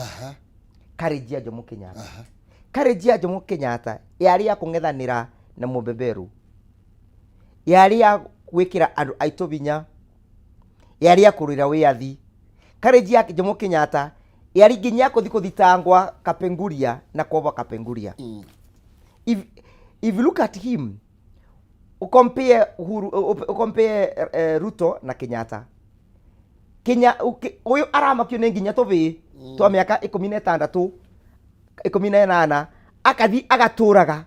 Courage ya Jomo Kenyatta, courage ya Jomo Kenyatta yarĩ ya kũng'ethanĩra na mũbeberu, yarĩ ya gwĩkĩra andũ aitũ hinya, yarĩ ya kũrũĩra wĩyathi. Courage ya Jomo Kenyatta yarĩ nginya ya kũthi kũthitangwa Kapenguria na kuohwo Kapenguria. If you look at him, ucompare Uhuru, ucompare Ruto na Kenyatta, Kenya ũyũ aramakio nĩ nginya tũbĩ twa mĩaka 16, 18, akathi agatũraga,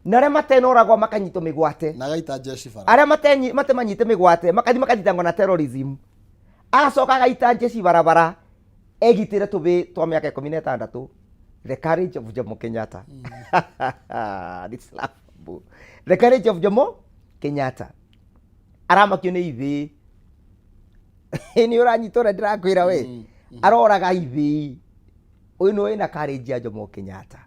na arĩa matenoragwo makanyitwo mĩgwate. Na agaita jeshi bara. Arĩa matemanyite mĩgwate makathi makathitangwo na terrorism, agacoka agaita jeshi barabara egitĩre tũbĩ twa mĩaka 16. The courage of Jomo Kenyatta. It's laughable. The courage of Jomo Kenyatta, aramakio nĩ ibĩ. Nĩ ũranyita ũrĩa ndĩrakwĩra we? Aroraga ibĩ. Ũyũ nĩ wĩna courage ya Jomo Kenyatta.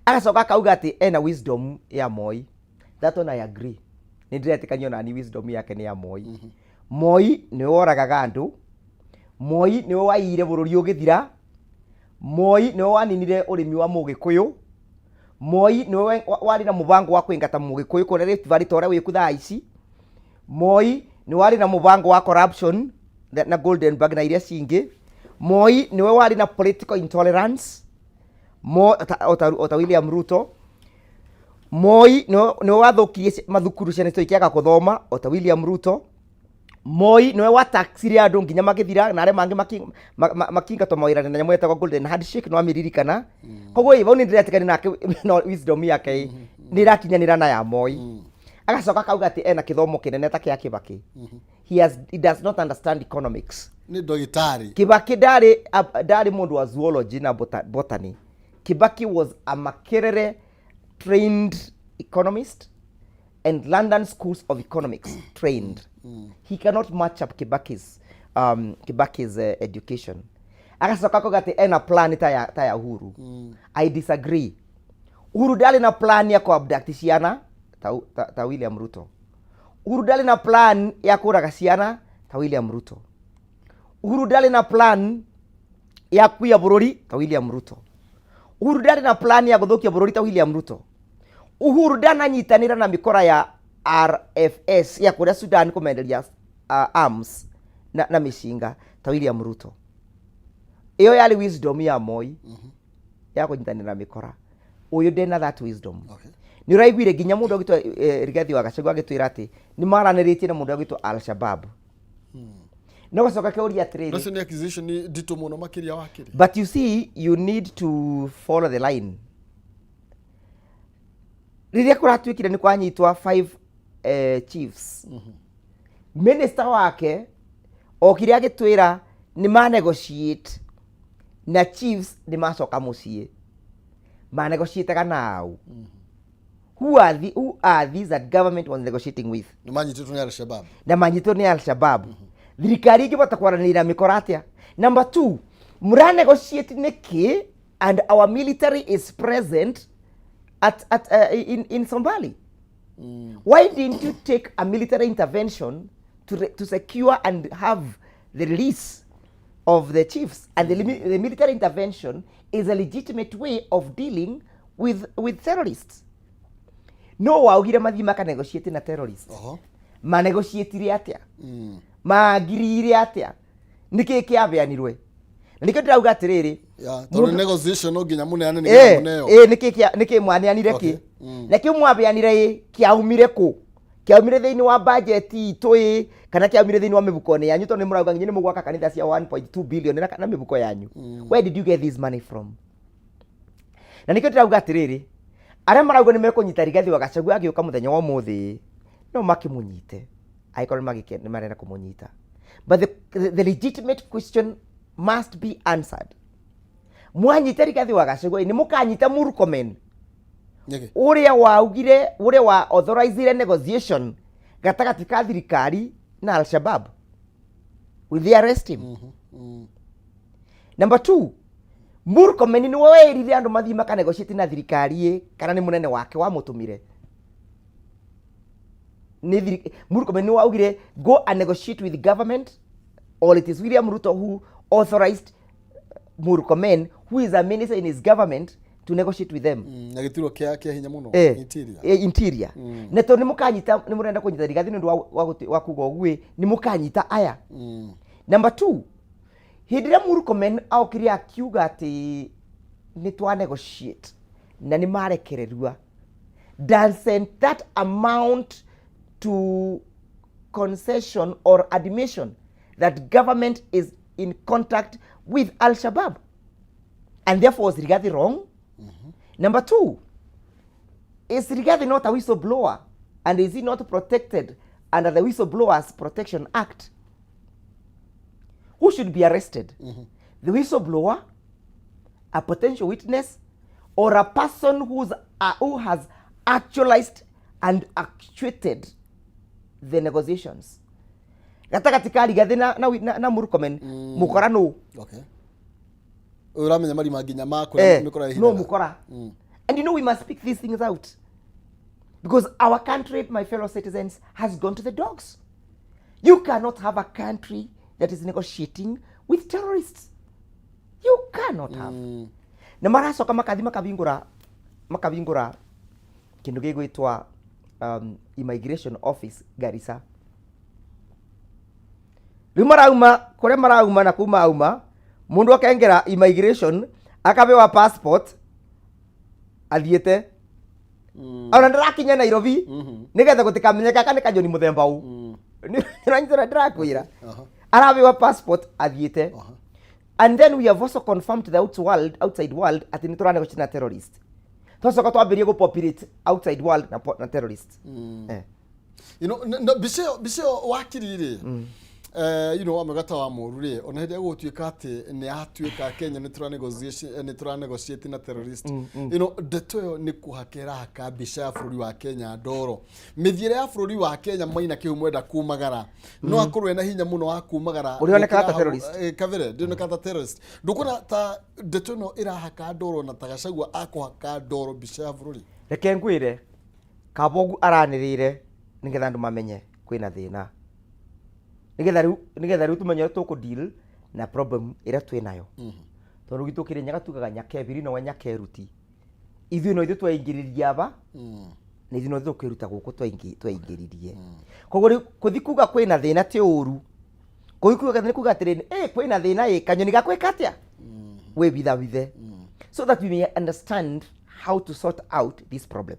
Agacoka akauga atĩ ena wisdom ya Moi. That one I agree, nĩ ndĩretĩkania nani wisdom yake nĩ ya Moi. Moi nĩwe woragaga andũ, Moi nĩwe waiyire bũrũri ũgĩthira, Moi nĩwe waninire ũrĩmi wa Mũgĩkũyũ, Moi nĩwe warĩ na mũbango wa kũingata Mũgĩkũyũ kũrĩa Rift Valley ta ũrĩa wĩku thaa ici. Moi nĩ warĩ na mũbango wa corruption na Golden Bag na iria cingĩ. Moi nĩwe warĩ na political intolerance o ta William Ruto. Moi nĩwe wathũkirie mathukuru, ciana citũ ikĩaga kũthoma, o ta William Ruto. Moi nĩwe wataxire andũ nginya magĩthira, na arĩa mangĩ makĩingatwo mawĩra na nyamũ yetagwo golden handshake, no amĩririkana. Koguo ĩ, bau nĩ ndĩretĩkania nake, no wisdom yake ĩ nĩ ĩrakinyanĩra na ya Moi. Agacoka akauga atĩ ena kĩthomo kĩnene ta kĩa Kibaki. He does not understand economics. Nĩ ndagĩtarĩ. Kibaki ndarĩ mũndũ wa zoology na botany. Kibaki was a Makerere trained economist. And London Schools of Economics trained. He cannot match up Kibaki's education. Agacoka akauga atĩ ena plan ta ya Uhuru. I disagree. Uhuru ndarĩ na plan ya kũ-abduct ciana ta William Ruto. Uhuru ndarĩ na plan ya kũraga ciana ta William Ruto. Uhuru ndarĩ na plan ya kuiya bũrũri ta William Ruto. Uhuru ndarĩ na plan ya gũthũkia bũrũri ta William Ruto. Uhuru ndananyitanĩra na mĩkora ya RFS ya kũrĩa Sudan kũmenderia arms na mĩcinga ta William Ruto. Ĩyo yarĩ wisdom ya Moi ya kũnyitanĩra na mĩkora. Ũyũ ndena that wisdom. Nĩ ũraiguire nginya mũndũ agĩtwo Rigathi wa Gachagua agĩtwĩra atĩ nĩ maranĩrĩtie na mũndũ agĩtwo Al-Shabab. No gacoka kĩũria atĩrĩrĩ. Nacio nĩ accusation nditũ mũno makĩria, wakiri. But you see, you need to follow the line. Rĩrĩa kũratuĩkire nĩ kwanyitwa five chiefs, minister wake okire agĩtwĩra nĩ ma negotiate na chiefs, nĩ macoka mũciĩ. Ma negotiateaga nau? Who are these that government was negotiating with? Nĩ manyitĩtwo nĩ Al-Shabab. Na manyitwo nĩ Al-Shabab. Thirikari ingĩbota kwaranĩria na mĩkora atĩa? Number two, mũra negotiate nĩkĩ and our military is present at in Sombali? Why didn't you take a military intervention to secure and have the release of the chiefs? And the military intervention is a legitimate way of dealing with terrorists. No waugire mathiĩ makanegotiate na terrorists. Manegotiatire atĩa? Magiriire atĩa? Nĩkĩ kĩabeanirwe? Na nĩkĩo ndĩrauga atĩrĩrĩ, Ya, tondũ negotiation no nginya mũneane nĩgetha mũneo. Nĩkĩ mwaneanire? Kĩ na kĩu mwabeanire ĩ kĩaumire kũ? Kĩaumire thĩinĩ wa budget itũ ĩ kana kĩaumire thĩinĩ wa mĩhuko-inĩ yanyu? Tondũ nĩ mũrauga nginya nĩ mũgwaka kanitha cia 1.2 billion na mĩhuko yanyu. Where did you get this money from? Na nĩkĩo ndĩrauga atĩrĩrĩ, arĩa marauga nĩ mekũnyita Rigathi wa Gachagua agĩũka mũthenya wa ũmũthĩ, no makĩmũnyite angĩkorwo nĩ marenda kũmũnyita, but the legitimate question must be answered. Mwanyita Rigathi wa Gachagua, nĩ mũkanyita Murkomen Nĩkĩ? Ũrĩa waugire, ũrĩa wa authorizire negotiation gatagatĩ ka thirikari na Al-Shabab? Will they arrest him? Number two, Murkomen nĩwe werire andũ mathiĩ makanegotiate na thirikari ĩ kana nĩ mũnene wake wamũtũmire? Nĩ Murkomen nĩwe waugire, "Go and negotiate with the government," or it is William Ruto who authorized Murkomen, who is a minister in his government, to negotiate with them? Na gĩturwa kĩa hinya mũno. Interior. Interior. Na tondũ nĩ mũkanyita, nĩ mũrenda kũnyita Rigathi nĩ ũndũ wa kuga ũguo ĩ, nĩ mũkanyita aya. Number two, hĩndĩ ĩrĩa Murkomen aokire akiuga atĩ nĩ twa negotiate na nĩ marekererua, doesn't that amount to concession or admission that government is in contact with Al-Shabaab? And therefore, was Rigathi wrong? Number two, is Rigathi not a whistleblower? And is he not protected under the Whistleblowers Protection Act? Who should be arrested? The whistleblower, a potential witness, or a person who has actualized and actuated the negotiations? Gatagatĩ ka Rigathi na Murkomen, mũkora nũ? Okay. Ũyũ ũramenya marima nginya ma kũrĩa mĩkora no ĩhithaga. Mukora. And we must speak these things out because our country, my fellow citizens, has gone to the dogs. You cannot have a country that is negotiating with terrorists. You cannot have. Na maracoka makathi makabingũra kĩndũ gĩgwĩtwa immigration office Garissa. Rĩu marauma kũrĩa marauma na kuma auma mũndũ akengera immigration akabewa passport athiĩte ona ndĩrakinya Nairobi nĩgetha gũtikamenyeka kana nĩ kanyoni mũthemba ũ. Nĩũranyita ndĩrakwĩra? Arabewa passport athiĩte. And then we have also confirmed to the outside world atĩ nĩ tũranegotiate na terrorist. Twacoka twambĩrie gũpopulate outside world na terrorist. Mbica ĩyo wakiri rĩ. Wamega ta wa mũru rĩ, ona hĩndĩ ĩrĩa gũgũtuĩka atĩ nĩ yatuĩka Kenya nĩ tũra negotiation, nĩ tũra negotiate na terrorist, ndeto ĩyo nĩ kũhaka ĩrahaka mbica ya bũrũri wa Kenya ndoro. Mĩthiĩre ya bũrũri wa Kenya, Maina Kĩhumo enda kumagara, no akorwo ena hinya mũno wa kumagara. Ũrĩa onekaga ta gũkĩra hau- terrorist. Kabere ndĩonekaga ta terrorist. Ndũkuona ta ndeto ĩno ĩrahaka ndoro na ta Gachagua akũhaka ndoro mbica ya bũrũri? Reke ngwĩre, Kabogu aranĩrĩire nĩgetha andũ mamenye kwĩna thĩna, nĩgetha rĩu tũmenye ũrĩa tũkũ deal na problem ĩrĩa twĩ nayo, tondũ gwitũ Kĩrĩnyaga tugaga nyakebiri nowe nyakeruti. Ithuĩ no ithuĩ tweingĩririe aba, na ithuĩ no ithuĩ tũkwĩruta gũkũ tweingĩririe. Koguo rĩu kũthi kuga kwĩna thĩna ti ũru. Kũthi kuga nĩ kuga atĩrĩrĩ, kwĩna thĩna, ĩ kanyoni gakwĩka atĩa wĩvithawithe, so that we may understand how to sort out this problem.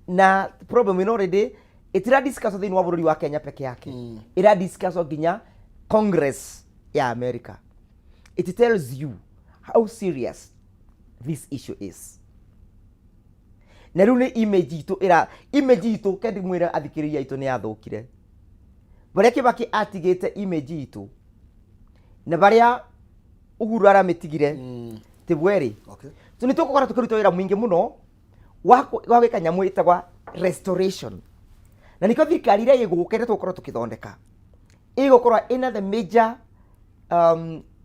Na problem ĩno already ĩtira discuss thĩinĩ wa bũrũri wa Kenya peke yake, ĩra discuss nginya Congress ya America. It tells you how serious this issue is. Na rĩu nĩ image itũ ĩra image itũ, kendi mwĩre athikĩrĩria aitũ, nĩ yathũkire barĩa Kibaki atigĩte image itũ na barĩa Uhuru aramĩtigire ti bwerĩ. So nĩ tũgũkorwo tũkĩruta wĩra mũingĩ mũno wa gwĩka nyamũ ĩtagwa restoration, na nĩkĩo thirikari ĩrĩa ĩgũka, ĩrĩa tũgũkorwo tũkĩthondeka, ĩgũkorwo ĩna the major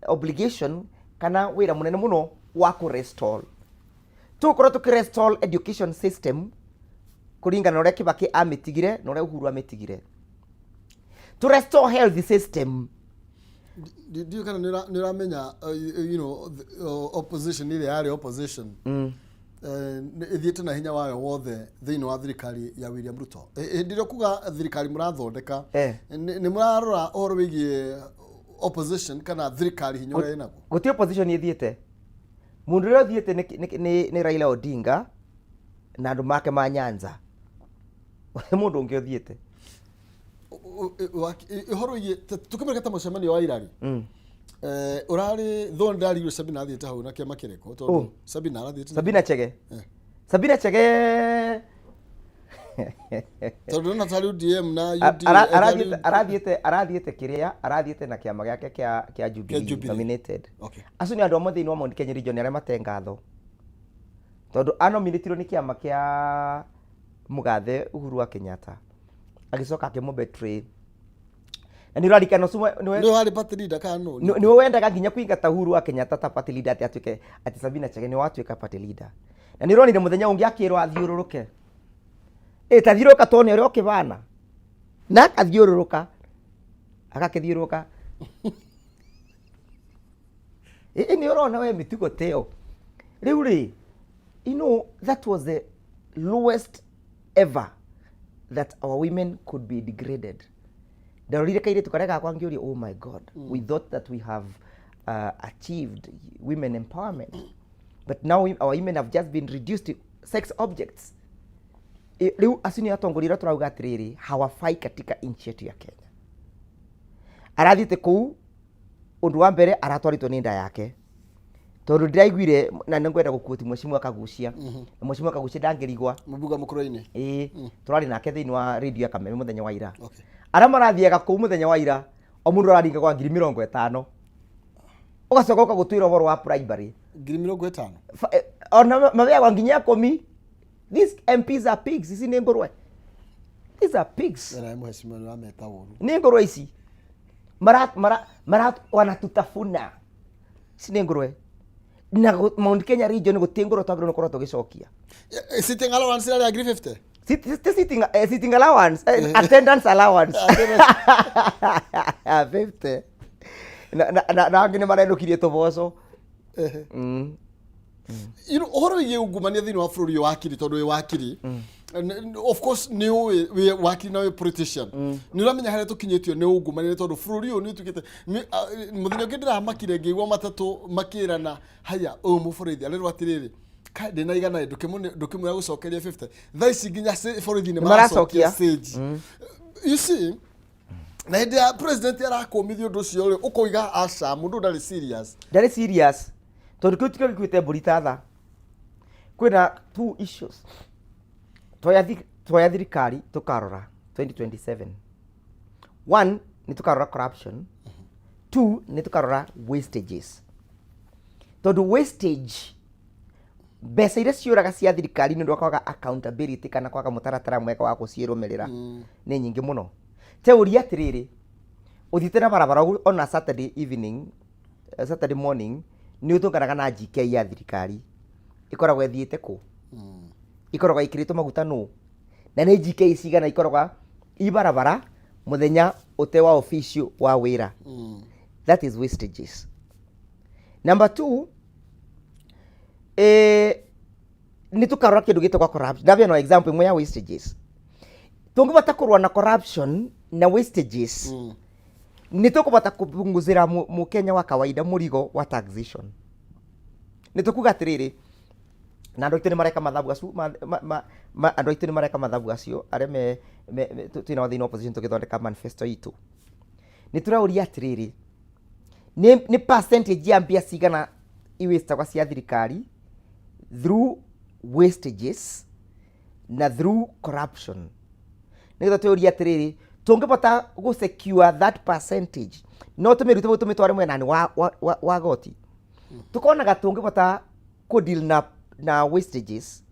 obligation kana wĩra mũnene mũno wa kũ restore. Tũgũkorwo tũkĩ restore education system kũringana na ũrĩa Kibaki amĩtigire na ũrĩa Uhuru amĩtigire, to restore health system. Ndiũĩ kana nĩ ũramenya, the opposition ĩrĩa yarĩ opposition ĩthiĩte na hinya wayo wothe thĩinĩ wa thirikari ya William Ruto. Hĩndĩ ĩrĩa kuga thirikari mũrathondeka, nĩ mũrarora ũhoro wĩgiĩ opposition kana thirikari hinya ũrĩa ĩnaguo? Gũtirĩ opposition ĩthiĩte. Mũndũ ũrĩa ũthiĩte nĩ Raila Odinga na andũ make ma Nyanza. Gũtirĩ mũndũ ũngĩ ũthiĩte. Ũhoro wĩgiĩ tũkĩmũreka ta mũcemanio wa irari ũrarĩ though ndarigwo Sabina athiĩte hau na kĩama kĩrĩkũ, tondũ Oh. Sabina arathiĩte na- Sabina Chege. Eh. Sabina Chege. Tondũ ndĩrona tarĩ UDM na UDA. Arathiĩte kĩrĩa arathiĩte na kĩama gĩake kĩa Jubilee, Jubilee. Nominated. Okay. Acio nĩ andũ amwe thĩinĩ wa Mount Kenya region arĩa mate ngatho, tondũ anominĩtirwo nĩ kĩama kĩa mũgathe Uhuru wa Kenyatta, agĩcoka akĩmũ betray. Na nĩ ũrarikana ũcio nĩwe Nĩwe warĩ party leader kana no? Nĩwe wendaga nginya kũingata Uhuru wa Kenyatta ta party leader, atĩ atuĩke atĩ Sabina Chege nĩwe watuĩka party leader. Na nĩ ũronire mũthenya ũngĩ akĩrwo athiũrũrũke, ĩ ta thiũrũrũka tuone ũrĩa ũkĩbana, na akathiũrũrũka, agakĩthiũrũrũka. Ĩ nĩ ũrona we mĩtugo ta ĩyo rĩu rĩ, that was the lowest ever that our women could be degraded. Ndarorire kairĩtu karĩa gakwa ngĩũria, "Oh my God, we thought that we have achieved women empowerment, but now our women have just been reduced to sex objects." Rĩu acio nĩ atongoria arĩa tũrauga atĩrĩrĩ hawafai katika nchi yetu ya Kenya. Arathiĩte kũu, ũndũ wa mbere aratwarĩtwo nĩ nda yake, tondũ ndĩraiguire na nĩ ngwenda gũkuoti Mheshimiwa Kagucia, na Mheshimiwa Kagucia ndangĩrigwa. Mũbuga mũkũrũ-inĩ. Ĩĩ, tũrarĩ nake thĩinĩ wa radio ya Kameme mũthenya wa ira. Okay. Arĩa marathiaga kũu mũthenya wa ira, o mũndũ araringa kwa 50,000, ũgacoka ũkagũtwĩra ũhoro wa primary. 50,000? Ona mabeagwa nginya 10. These MPs are pigs. Ici nĩ ngũrwe, these are pigs. Ena mheshimiwa nĩ ũrameta ũru. Nĩ ngũrwe ici, mara mara mara wanatutafuna. Ici nĩ ngũrwe. Na Mount Kenya region gũtirĩ ngũrwe twagĩrĩirwo nĩ gũkorwo tũgĩcokia. Sitting allowance ĩrarĩ ya 50,000? Sitting allowance, attendance allowance 50, na angĩ nĩ marenũkirie tũboco. Ũhoro wĩgiĩ ungumania thĩinĩ wa bũrũri ũyũ, wakiri, tondũ wĩ wakiri, of course nĩ ũĩ wĩ wakiri na wĩ politician, nĩ ũramenya harĩa tũkinyĩtio nĩ ungumania, nĩ tondũ bũrũri ũyũ nĩ ũtuĩkĩte mũthenya ũngĩ ndĩramakire ngĩigua matatũ makĩrana haya, ũyũ mũborithi arerwo atĩrĩrĩ, "Ka ndĩna 100, ndũkĩmwĩra gũcokeria 50." Thaa ici nginya borithi nĩ Nĩ maracokia. maracokia cĩnji, you see? Na hĩndĩ ya president arakũmithia ũndũ ũcio rĩ, ũkoiga aca, mũndũ ũyũ ndarĩ serious. Ndarĩ serious, tondũ kĩu tikĩo gĩkuĩte mbũri ta tha. Kwĩna two issues. Twoya thirikari tũkarora 2027, one nĩ Nĩ tũkarora corruption. Two, nĩ tũkarora wastages, tondũ wastage, mbeca iria ciũraga cia thirikari nĩ ũndũ wa kwaga accountability kana kwaga mũtaratara mwega wa gũciĩrũmĩrĩra nĩ nyingĩ mũno. Teũria atĩrĩrĩ, ũthiĩte na barabara ũguo ona Saturday evening, Saturday morning, nĩ ũtũnganaga na GK ya thirikari ĩkoragwo ĩthiĩte kũ, ikoragwo ĩkĩrĩtwo maguta nũ, na nĩ GK cigana ikoragwa i barabara mũthenya ũte wa official wa wĩra? That is wastages. Number two, nĩ tũkarora kĩndũ gĩtagwo corruption. Ndabeana example ĩmwe ya wastages. Tũngĩbota kũrũa na corruption na wastages, nĩ tũkũbota kũpunguzĩra mũkenya wa kawaida mũrigo wa taxation. Nĩ tũkuga atĩrĩrĩ, na andũ aitũ nĩ mareka mathabu acu andũ aitũ nĩ mareka mathabu acio arĩa me twĩnao thĩinĩ wa opposition. Tũgĩthondeka manifesto itũ, nĩ tũraũria atĩrĩrĩ, nĩ percentage ya mbia cigana iwastagwa cia thirikari through wastages na through corruption, nĩgetha twĩũrie atĩrĩrĩ, tũngĩbota gũ secure that percentage, no tũmĩrute bau tũmĩtware mwenani wa goti. Tukonaga tũngĩbota kũ deal na wastages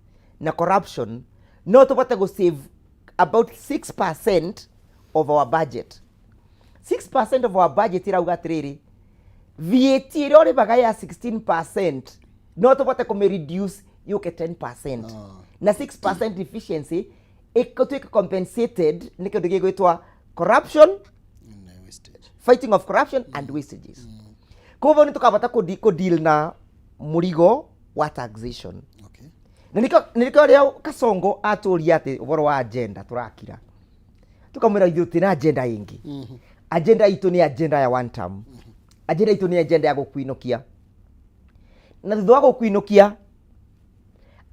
na corruption, no tũbote gũ save about 6% of our budget. 6% of our budget ĩrauga atĩrĩrĩ, VAT ĩrĩa ũrĩvaga ya 16% no tũbote kũmĩ reduce yũke 10%, na 6% efficiency ĩgũtuĩka compensated nĩ kĩndũ gĩgwĩtwa corruption, Na wastage. Fighting of corruption and wastages. Koguo nĩ tũkabata kũ deal na mũrigo wa taxation. Na nĩkĩo rĩrĩa Kasongo atũria atĩ ũhoro wa agenda, tũrakira tũkamwĩra ithuĩ tũtirĩ na agenda ĩngĩ. Agenda itũ nĩ agenda ya one term. Agenda itũ nĩ agenda ya gũkuinũkia, na thutha wa gũkuinũkia,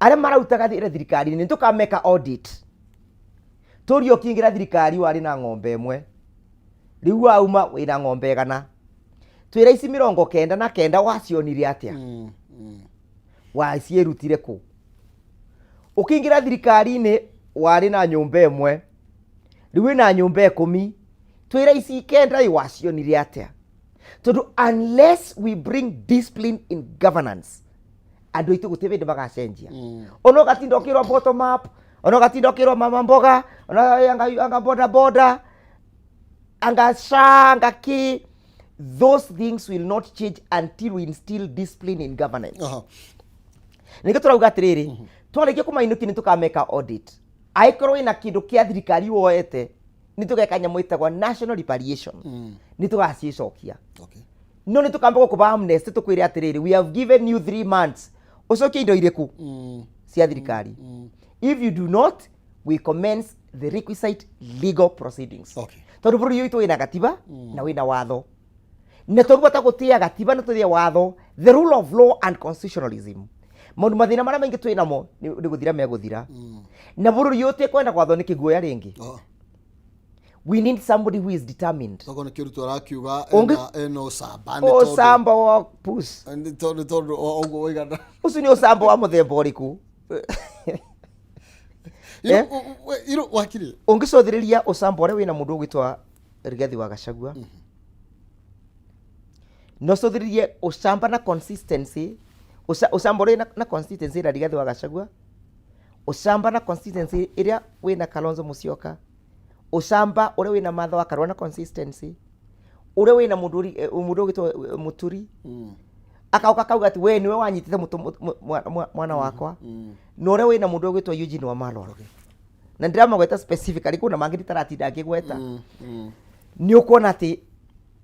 arĩa mararutaga wĩra thirikari-inĩ nĩ tũkameka audit. Tũrie, ũkĩingĩra thirikari warĩ na ng'ombe ĩmwe, rĩu wauma wĩna ng'ombe 100, twĩra ici 99 wacionire atĩa? Waciĩrutire kũ? Ũkĩingĩra thirikari-inĩ warĩ na nyũmba ĩmwe, rĩu wĩna nyũmba 10, twĩra ici 9 ĩ wacionire atĩa? Tondũ unless we bring discipline in governance, andũ aitũ gũtirĩ hĩndĩ magacenjia. Ona ũgatinda ũkĩrwo bottom up, ona ũgatinda ũkĩrwo mama mboga, ona anga boda boda, anga SHA, anga ki, those things will not change until we instill discipline in governance. Nĩkĩo tũrauga atĩrĩrĩ, twarĩkia kũmainũkia nĩ tũkameka audit. Angĩkorwo wĩna kĩndũ kĩa thirikari woete, nĩ tũgeka nyamũ ĩtagwo national reparation, nĩ tũgaciĩcokia. No nĩ tũkamba gũkũba amnesty, tũkwĩre atĩrĩrĩ, we have given you 3 months ũcokie indo irĩkũ cia thirikari. If you do not, we commence the requisite legal proceedings. Tondũ bũrũri ũyũ witũ wĩna gatiba na wĩna watho, na tũngĩbota gũtĩa gatiba na tũthĩe watho, the rule of law and constitutionalism, maũndũ mathĩna marĩa maingĩ twĩ namo nĩ gũthira megũthira, na bũrũri ũyũ tĩkwenda gwathwo nĩ kĩguoya rĩngĩ. We need somebody who is determined. Tokorwo nĩ kĩrutwo arakiuga ena ũcamba nĩ Ũcamba wa pus. Nĩ tondũ ũguo ũigana. Ũcio nĩ ũcamba wa mũthemba ũrĩkũ? Eh? Iro wakiri. Ũngĩcũthĩrĩria ũcamba ũrĩa wĩna mũndũ ũgwĩtwa Rigathi wa Gachagua, na ũcũthĩrĩrie ũcamba na consistency, ũcamba ũrĩa na consistency ĩrĩa Rigathi wa Gachagua, ũcamba na consistency ĩrĩa wĩna Kalonzo Musyoka, ũcamba ũrĩa wĩna Martha wa Karua na consistency ũrĩa wĩna mũndũ ũgwĩtwo Muturi, akauka kauga atĩ we nĩwe wanyitĩte mwana wakwa, na ũrĩa wĩna mũndũ ũgwĩtwo Eugene Wamalwa, na ndĩramagweta specifically, kuna mangĩ nditaratinda ngĩgweta, nĩ ũkuona atĩ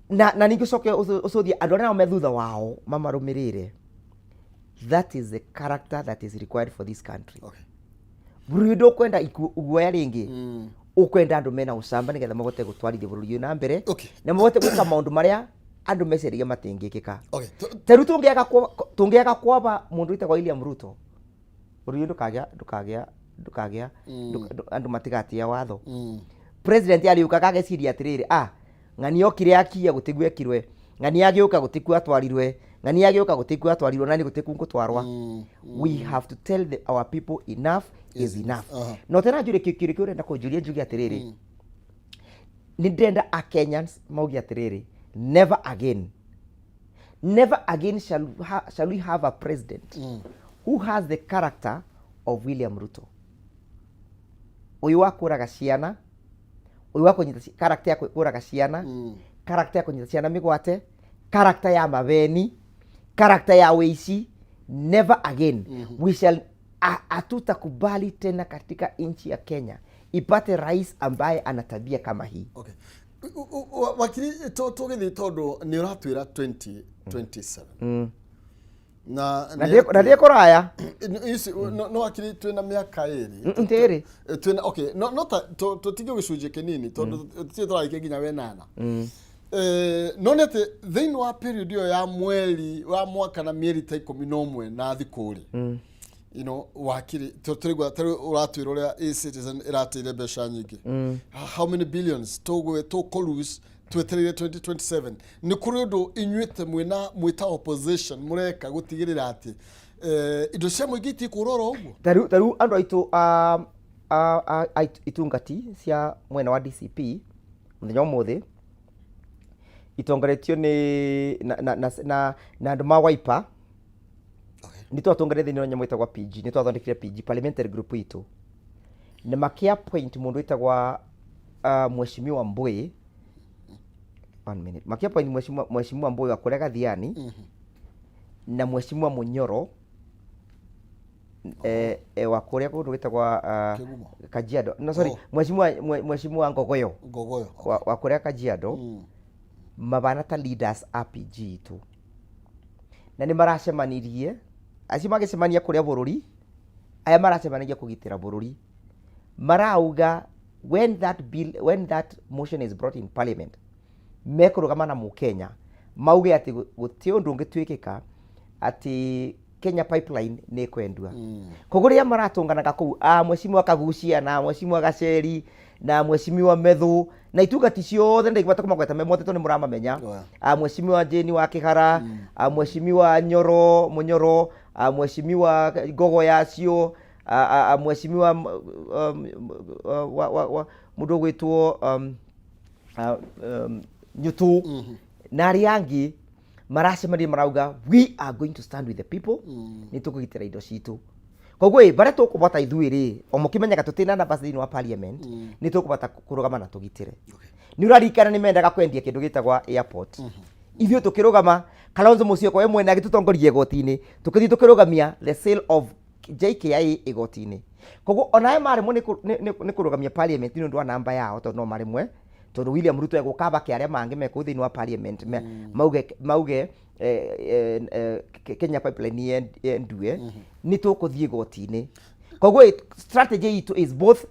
na ningĩ ũcoke ũcũthie andũ arĩa nao me thutha wao mamarũmĩrĩire. That is the character that is required for this country. Bũrũri ũyũ ndũkwenda guoya rĩngĩ, ũkwenda andũ mena ũcamba nĩgetha mahote gũtwarithia bũrũri ũyũ na mbere na mahote gwĩka maũndũ marĩa andũ meciragia matingĩkĩka. Ta rĩu tũngĩaga kwaba mũndũ wĩtagwo William Ruto, bũrũri ũyũ ndũkagĩa andũ matigatĩa watho. President arĩũkaga ageciria atĩrĩrĩ, ah, ng'ani okire akia gũtiguo ekirwe, ng'ani agĩũka gũtikuo atwarirwe, ng'ani agĩũka gũtikuo atwarirwe, nani gũtikuo ngũtwarwa. We have to tell our people enough is enough. No tena njũrie kĩũria kĩu ũrenda kũnjũria, njuge atĩrĩrĩ, Nĩ ndĩrenda a Kenyans mauge atĩrĩrĩ, never again, never again shall we have a president who has the character of William Ruto. Ũyũ wa kũraga ciana, ũyũ wa kũnyita character ya kũraga ciana, character ya kũnyita ciana mĩgwate, character ya mabeni, character ya wĩici. Never again. We shall hatutakubali tena katika nchi ya Kenya ipate rais ambaye ana tabia kama hii. Okay. Wakiri, tũgĩthiĩ tondũ nĩ ũratwĩra 2027 na Na ndĩ kũraya. No wakiri, twĩna mĩaka 2. Ndĩrĩ. Twĩna, okay, no ta tũtige gĩcunjĩ kĩnini tondũ tũtirĩ tũrarĩkia nginya wenana. No nĩ atĩ thĩinĩ wa period ĩyo ya mweri wa mwaka na mĩeri ta 11 na thikũ rĩ, wakiri, tũraigua tarĩu ũratwĩra ũrĩa eCitizen ĩrateire mbeca nyingĩ. How many billions tũgwe tũkũ lose twetereire 2027? Nĩ kũrĩ ũndũ inyuĩ te mwĩna mwĩta opposition mũreka gũtigĩrĩra atĩ indo cia mũingĩ itikũra oro ũguo? Tarĩu andũ aitũ a itungati cia mwena wa DCP mũthenya wa ũmũthĩ itongoretio nĩ na andũ ma Wiper. Nĩ twatongoria thĩinĩ wa nyamũ ĩtagwo PG, nĩ twathondekire PG, parliamentary group itũ, na makĩ appoint mũndũ wĩtagwa Mheshimiwa Mbui. One minute. Makĩ appoint Mheshimiwa Mbui wa kũrĩa Gathiani na Mheshimiwa Munyoro wa kũrĩa kũndũ gwĩtagwa Kĩgumo. Kajiado. No, sorry. Oh. Mheshimiwa Ngogoyo. Ngogoyo. Wa kũrĩa Kajiado. Mabana ta leaders a PG itũ na nĩ maracemanirie, acio magĩcemania kũrĩa bũrũri, aya maracemanagia kũgitĩra bũrũri, marauga when that bill, when that motion is brought in parliament, mekũrũgama na mũkenya mauge atĩ gũtirĩ ũndũ ũngĩtuĩkĩka atĩ Kenya Pipeline nĩ ĩkwendua. Koguo rĩrĩa maratũnganaga kũu a Mheshimiwa Kagucia na Mheshimiwa Gaceri na Mheshimiwa Methu na itungati ciothe, ndingĩhota kũmagweta me mothe tondũ nĩ mũramamenya, a Mheshimiwa Jane wa Kĩhara, a Mheshimiwa Nyoro Mũnyoro, a Mheshimiwa Ngogo yacio, a Mheshimiwa wa mũndũ ũgwĩtwo Nyutu na arĩa angĩ maracemania, marauga we are going to stand with the people, nĩ tũkũgitĩra indo citũ. Koguo ĩ barĩa tũkũbota ithuĩ rĩ, o mũkĩmenyaga tũtirĩ na numbers thĩinĩ wa parliament, nĩ tũkũbota kũrũgama na tũgitĩre. Nĩ ũraririkana nĩ mendaga kwendia kĩndũ gĩtagwa airport? Ithuĩ tũkĩrũgama, Kalonzo Musyoka we mwene agĩtũtongoria igoti-inĩ, tũkĩthiĩ tũkĩrũgamia the sale of JKIA igoti-inĩ. Koguo onawe maremwo nĩ kũrũgamia parliament nĩ ũndũ wa namba yao, tondũ no maremwe, tondũ William Ruto egũka abake arĩa mangĩ me kũu thĩinĩ wa parliament mauge Kenya Pipeline yendue, nĩ tũkũthiĩ igoti-inĩ. Koguo strategy itũ is both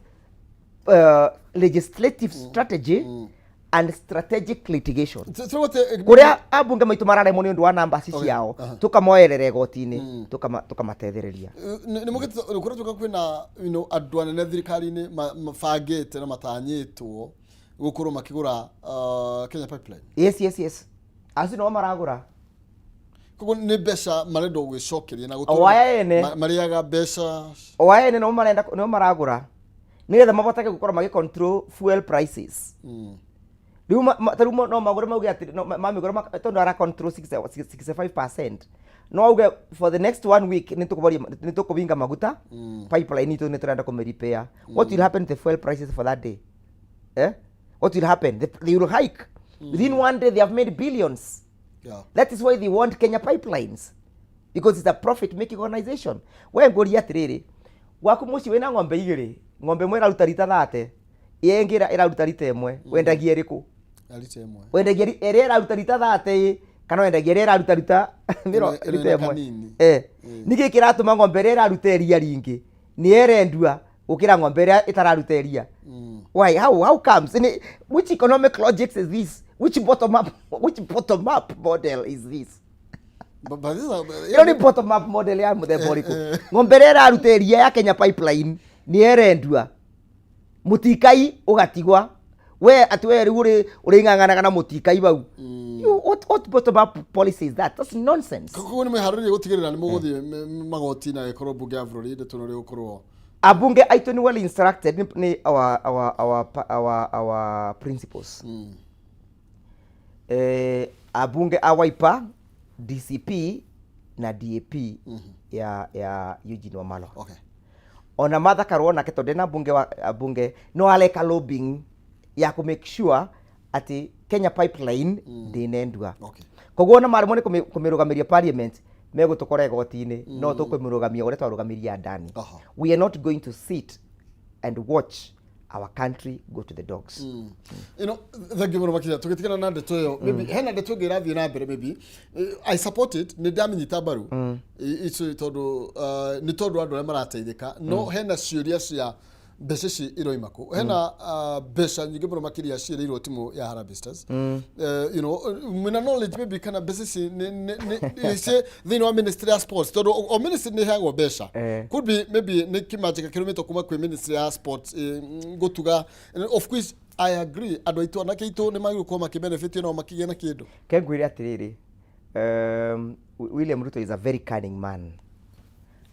legislative strategy and strategic litigation. Tũgũte Kũrĩa ambunge maitũ mararemwo nĩ ũndũ wa namba ciao, tũkamoerera igoti-inĩ, tũkamatethereria. Nĩ mũgĩte kũratuĩka kwĩna andũ anene thirikari-inĩ mabangĩte na matanyĩtwo gũkorwo makĩgũra Kenya Pipeline? Yes, acio nĩo maragũra. Koguo nĩ mbeca marenda gwĩcokeria na O gũtũra aya ene. Marĩaga mbeca. O aya ene nĩo marenda, nĩo maragũra nĩgetha mahotage gũkorwo magĩ control fuel prices. Rĩu ta rĩu no magũre mauge atĩ no, mamĩgũra tondũ ara control 60 65%, no auge for the next one week nĩ tũkũboria, nĩ tũkũbinga maguta pipeline itũ, nĩ tũrenda kũmĩ repair. What will happen to the fuel prices for that day, eh? What will happen? They will hike within one day. They have made billions. That is why they want Kenya Pipelines, because it's a profit making organization. We ngũria atĩrĩrĩ, gwaku mũciĩ wĩna ng'ombe igĩrĩ, ng'ombe ĩmwe ĩraruta rita 30, ĩyo ĩngĩ ĩraruta rita 1, wendagia ĩrĩkũ? Ya rita 1. Wendagia ĩrĩa ĩraruta rita 30 kana wendagia ĩrĩa ĩraruta rita Ĩno rita ĩna 1? Kanini. Nĩkĩ kĩratũma ng'ombe ĩrĩa ĩraruta iria ringĩ nĩ ĩrendua gũkĩra ng'ombe ĩrĩa ĩtararuta iria? Why? How comes? Which economic logics is this? Which bottom up model is this? But this is a, Ĩno nĩ bottom up model ya mũthemba ũrĩkũ? Ng'ombe ĩrĩa ĩraruta iria ya Kenya Pipeline nĩ ĩrendua, mũtikai ũgatigwa we atĩ we rĩu ũrĩ ng'ang'anaga na mũtikai bau. What bottom up policy is that? That's nonsense. Koguo nĩ mwĩharĩrĩrie gũtigĩrĩra nĩ mũgũthiĩ magoti-inĩ angĩkorwo mbunge ya bũrũri ndeto ĩno rĩgũkorwo Ambunge aitũ nĩ well instructed nĩ our principals. Ambunge a Wiper, DCP na DAP ya Eugene Wamalwa. Ona Martha Karua nake tondũ ndena mbunge wa mbunge no areka lobbying ya kũ make sure atĩ Kenya Pipeline ndĩnendua. Koguo ona maremwo nĩ kũmĩrũgamĩria parliament, megũtũkora igoti-inĩ, no tũkũmĩrũgamia ũrĩa twarũgamirie Adani. We are not going to sit and watch our country go to the dogs. Thank you mũno makĩria. Tũgĩtigana na ndeto ĩyo, maybe hena ndeto ĩngĩ ĩrathiĩ na mbere, maybe I support it, nĩ ndamĩnyita mbaru. Icio tondũ nĩ tondũ andũ arĩa marateithĩka, no hena ciũria cia mbeca ici iroima kũ. Hena mbeca nyingĩ mũno makĩria ciĩrĩirwo timu ya Harambee Stars. Mwĩna knowledge maybe kana mbeca ici nĩ thĩinĩ wa ministry ya sports, tondũ o ministry nĩ ĩheagwo mbeca? Could be maybe nĩ kĩmanjĩka kĩrũmĩtwo kuma kwĩ ministry ya sports, ngũtuga. And of course I agree, andũ aitũ, anake aitũ nĩ magĩrĩirwo gũkorwo makĩbenefit no makĩgĩa na kĩndũ. Ke ngwĩre atĩrĩrĩ, William Ruto is a very cunning man.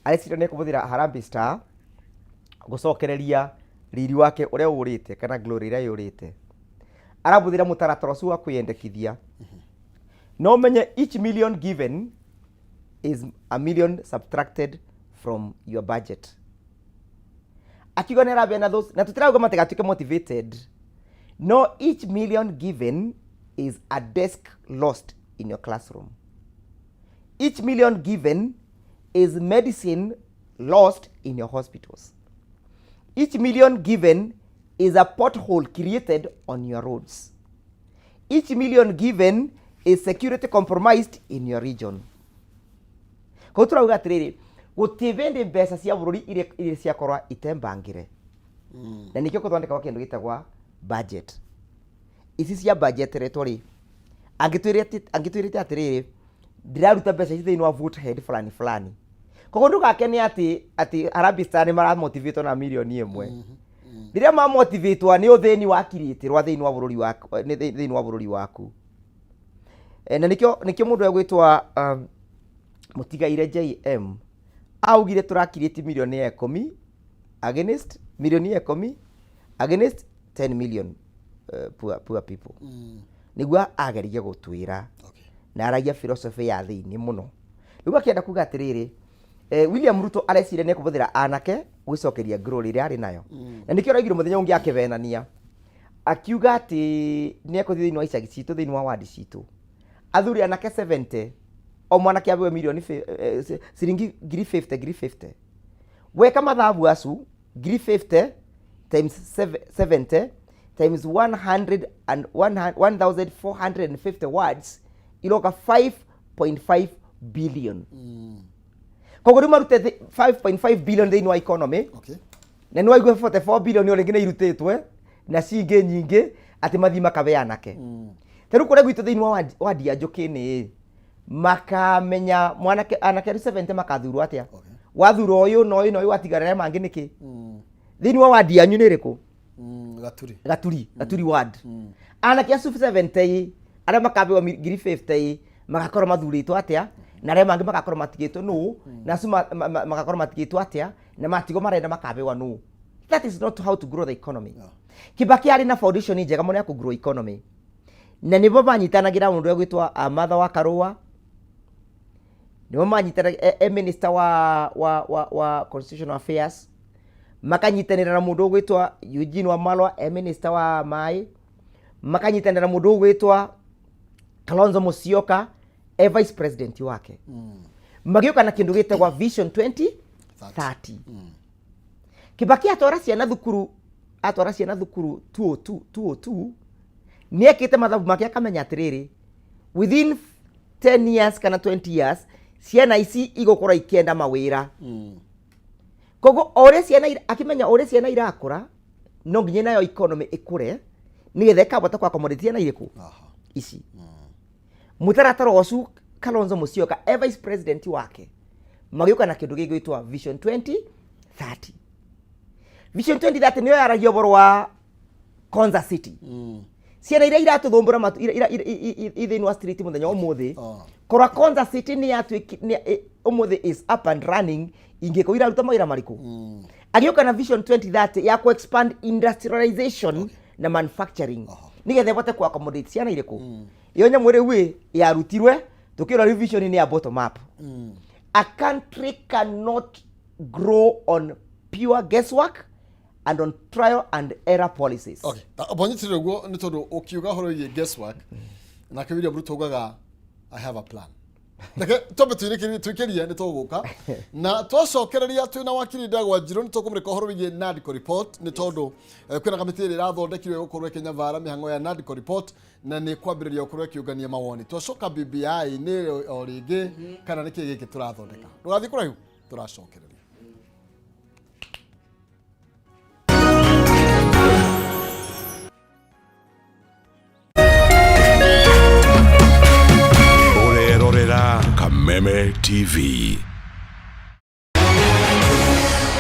Areciria nĩ ekũhũthĩra Harambee Star gũcokereria riri wake ũrĩa ũrĩte kana glory ĩrĩa yũrĩte. Arahũthĩra mũtaratara ũcio wa kwĩyendekithia. No menye each million given is a million subtracted from your budget. Akiuga nĩ arabeana those, na tũtirauga matigatuĩke motivated, no each million given is a desk lost in your classroom. Each million given is medicine lost in your hospitals. Each million given is a pothole created on your roads. Each million given is security compromised in your region. Koguo tũrauga atĩrĩrĩ, gũtirĩ hĩndĩ mbeca cia bũrũri iria ciakorwa itembangĩre, na nĩkĩo kũthondekagwo kĩndũ gĩtagwa budget. Ici cia budget retwo rĩ, angĩtwĩrĩte atĩrĩrĩ, ndĩraruta mbeca ici thĩinĩ wa vote head fulani fulani. Koguo ndũgakene atĩ Harambee Star nĩ maramotivatwo na mirioni 1. Rĩrĩa mamotivatwo nĩ ũthĩni wa kirĩtĩrwa thĩinĩ wa bũrũri waku, nĩ thĩinĩ wa bũrũri waku. Na nĩkĩo mũndũ egwĩtwa Mũtigaire JM augire tũrakirĩti mirioni 10 against mirioni 10 against 10 million poor people, nĩguo agerie gũtwĩra. Na aragia philosophy ya thĩinĩ mũno. Rĩu akĩenda kuga atĩrĩrĩ, William Ruto areciria nĩ ekũhũthĩra anake gwĩcokeria glory ĩrĩa arĩ nayo. Na nĩkĩo araugire mũthenya ũngĩ akĩvenania, akiuga atĩ nĩ ekũthiĩ thĩinĩ wa icagi citũ, thĩinĩ wa wadi citũ, athuri anake 70, o mwanake abewe mirioni ciringi ngiri 50 ngiri 50. Weka mathabu acu, ngiri 50 times 70 times 100 and 1450 wards iroka 5.5 billion. Koguo rĩu marute 5.5 billion thĩinĩ wa economy. Na nĩ waigua 44 billion o rĩngĩ nĩ irutĩtwe na cingĩ nyingĩ atĩ mathiĩ makabe anake. Ta rĩu kũrĩa gwitũ thĩinĩ wa wadi ya Njũkĩ-inĩ, makamenya mwanake, anake arĩa 70 makathurwo atĩa. Wathura ũyũ na ũyũ na ũyũ, watigara arĩa mangĩ nĩkĩ? Thĩinĩ wa wadi yanyu nĩ ĩrĩkũ? Gaturi. Gaturi ward. Anake acu 70 arĩa makabewa ngiri 50 magakorwo mathurĩtwo atĩa, na arĩa mangĩ magakorwo matigĩtwo nũ, na acu magakorwo matigĩtwo atĩa, na matigwo marenda makabewa nũ? That is not how to grow the economy. Kibaki arĩ na foundation njega mũno ya kũ grow economy, na nĩbo manyitanagĩra mũndũ egwĩtwo Martha wa Karũa, nĩbo manyitanagĩra e minister wa constitutional affairs, makanyitanĩra na mũndũ ũgwĩtwo Eugene Wamalwa e minister wa maĩ, makanyitanĩra na mũndũ ũgwĩtwo Kalonzo Musyoka e vice president wake. Magĩũka na kĩndũ gĩtagwa Vision 2030. Kibaki atwara ciana thukuru, atwara ciana thukuru 202 202, nĩ ekĩte mathabu make akamenya atĩrĩrĩ, within 10 years kana 20 years ciana ici igũkorwo ikĩenda mawĩra. Koguo o ũrĩa ciana akĩmenya o ũrĩa ciana irakũra, no nginya nayo economy ĩkũre nĩgetha ĩkahota kũ accommodate ciana irĩkũ? Ici. Mũtaratara ũcio, Kalonzo Musyoka e vice president wake, magĩũka na kĩndũ gĩgwĩtwo Vision 2030. Vision 2030 nĩyo yaragia ũhoro wa Konza City. Ciana iria iratũthũmbũra i thĩinĩ wa street mũthenya wa ũmũthĩ, korwa Konza City nĩ yatuĩki ũmũthĩ is up and running, ingĩkorwo iraruta mawĩra marĩkũ? Agĩũka na Vision 2030 ya ku expand industrialization na manufacturing nĩgetha ĩvote ku accommodate ciana irĩkũ. Iyo nyamũ rĩu ĩ yarutirwe tũkĩrora rĩu vision nĩ ya bottom up. A country cannot grow on pure guesswork and on trial and error policies. Okay, bonyitire ũguo nĩ tondũ ũkiuga ũhoro wĩgiĩ guesswork, nake William Ruto augaga, "I have a plan." Reke twambe twĩkĩrie nĩ tũgũka na twacokereria twĩna wakiri Ndegwa Njirũ, nĩ tũkũmũrĩka ũhoro wĩgiĩ NADCO report, nĩ tondũ kwĩna kamĩtĩ ĩrĩa ĩrathondekirwo ĩgũkorwo ĩkĩnyabara mĩhang'o ya NADCO report na nĩ kwambĩrĩria gũkorwo ĩkĩũngania mawoni. Twacoka BBI nĩ o rĩngĩ kana nĩ kĩĩ gĩkĩ tũrathondeka. Ndũgathiĩ kũraihu, tũracokereria. Ũrerorera Kameme TV.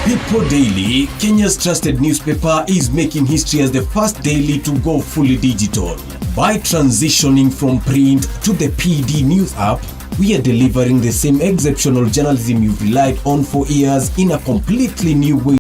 People Daily, Kenya's trusted newspaper, is making history as the first daily to go fully digital. By transitioning from print to the PD News app, we are delivering the same exceptional journalism you've relied on for years in a completely new way.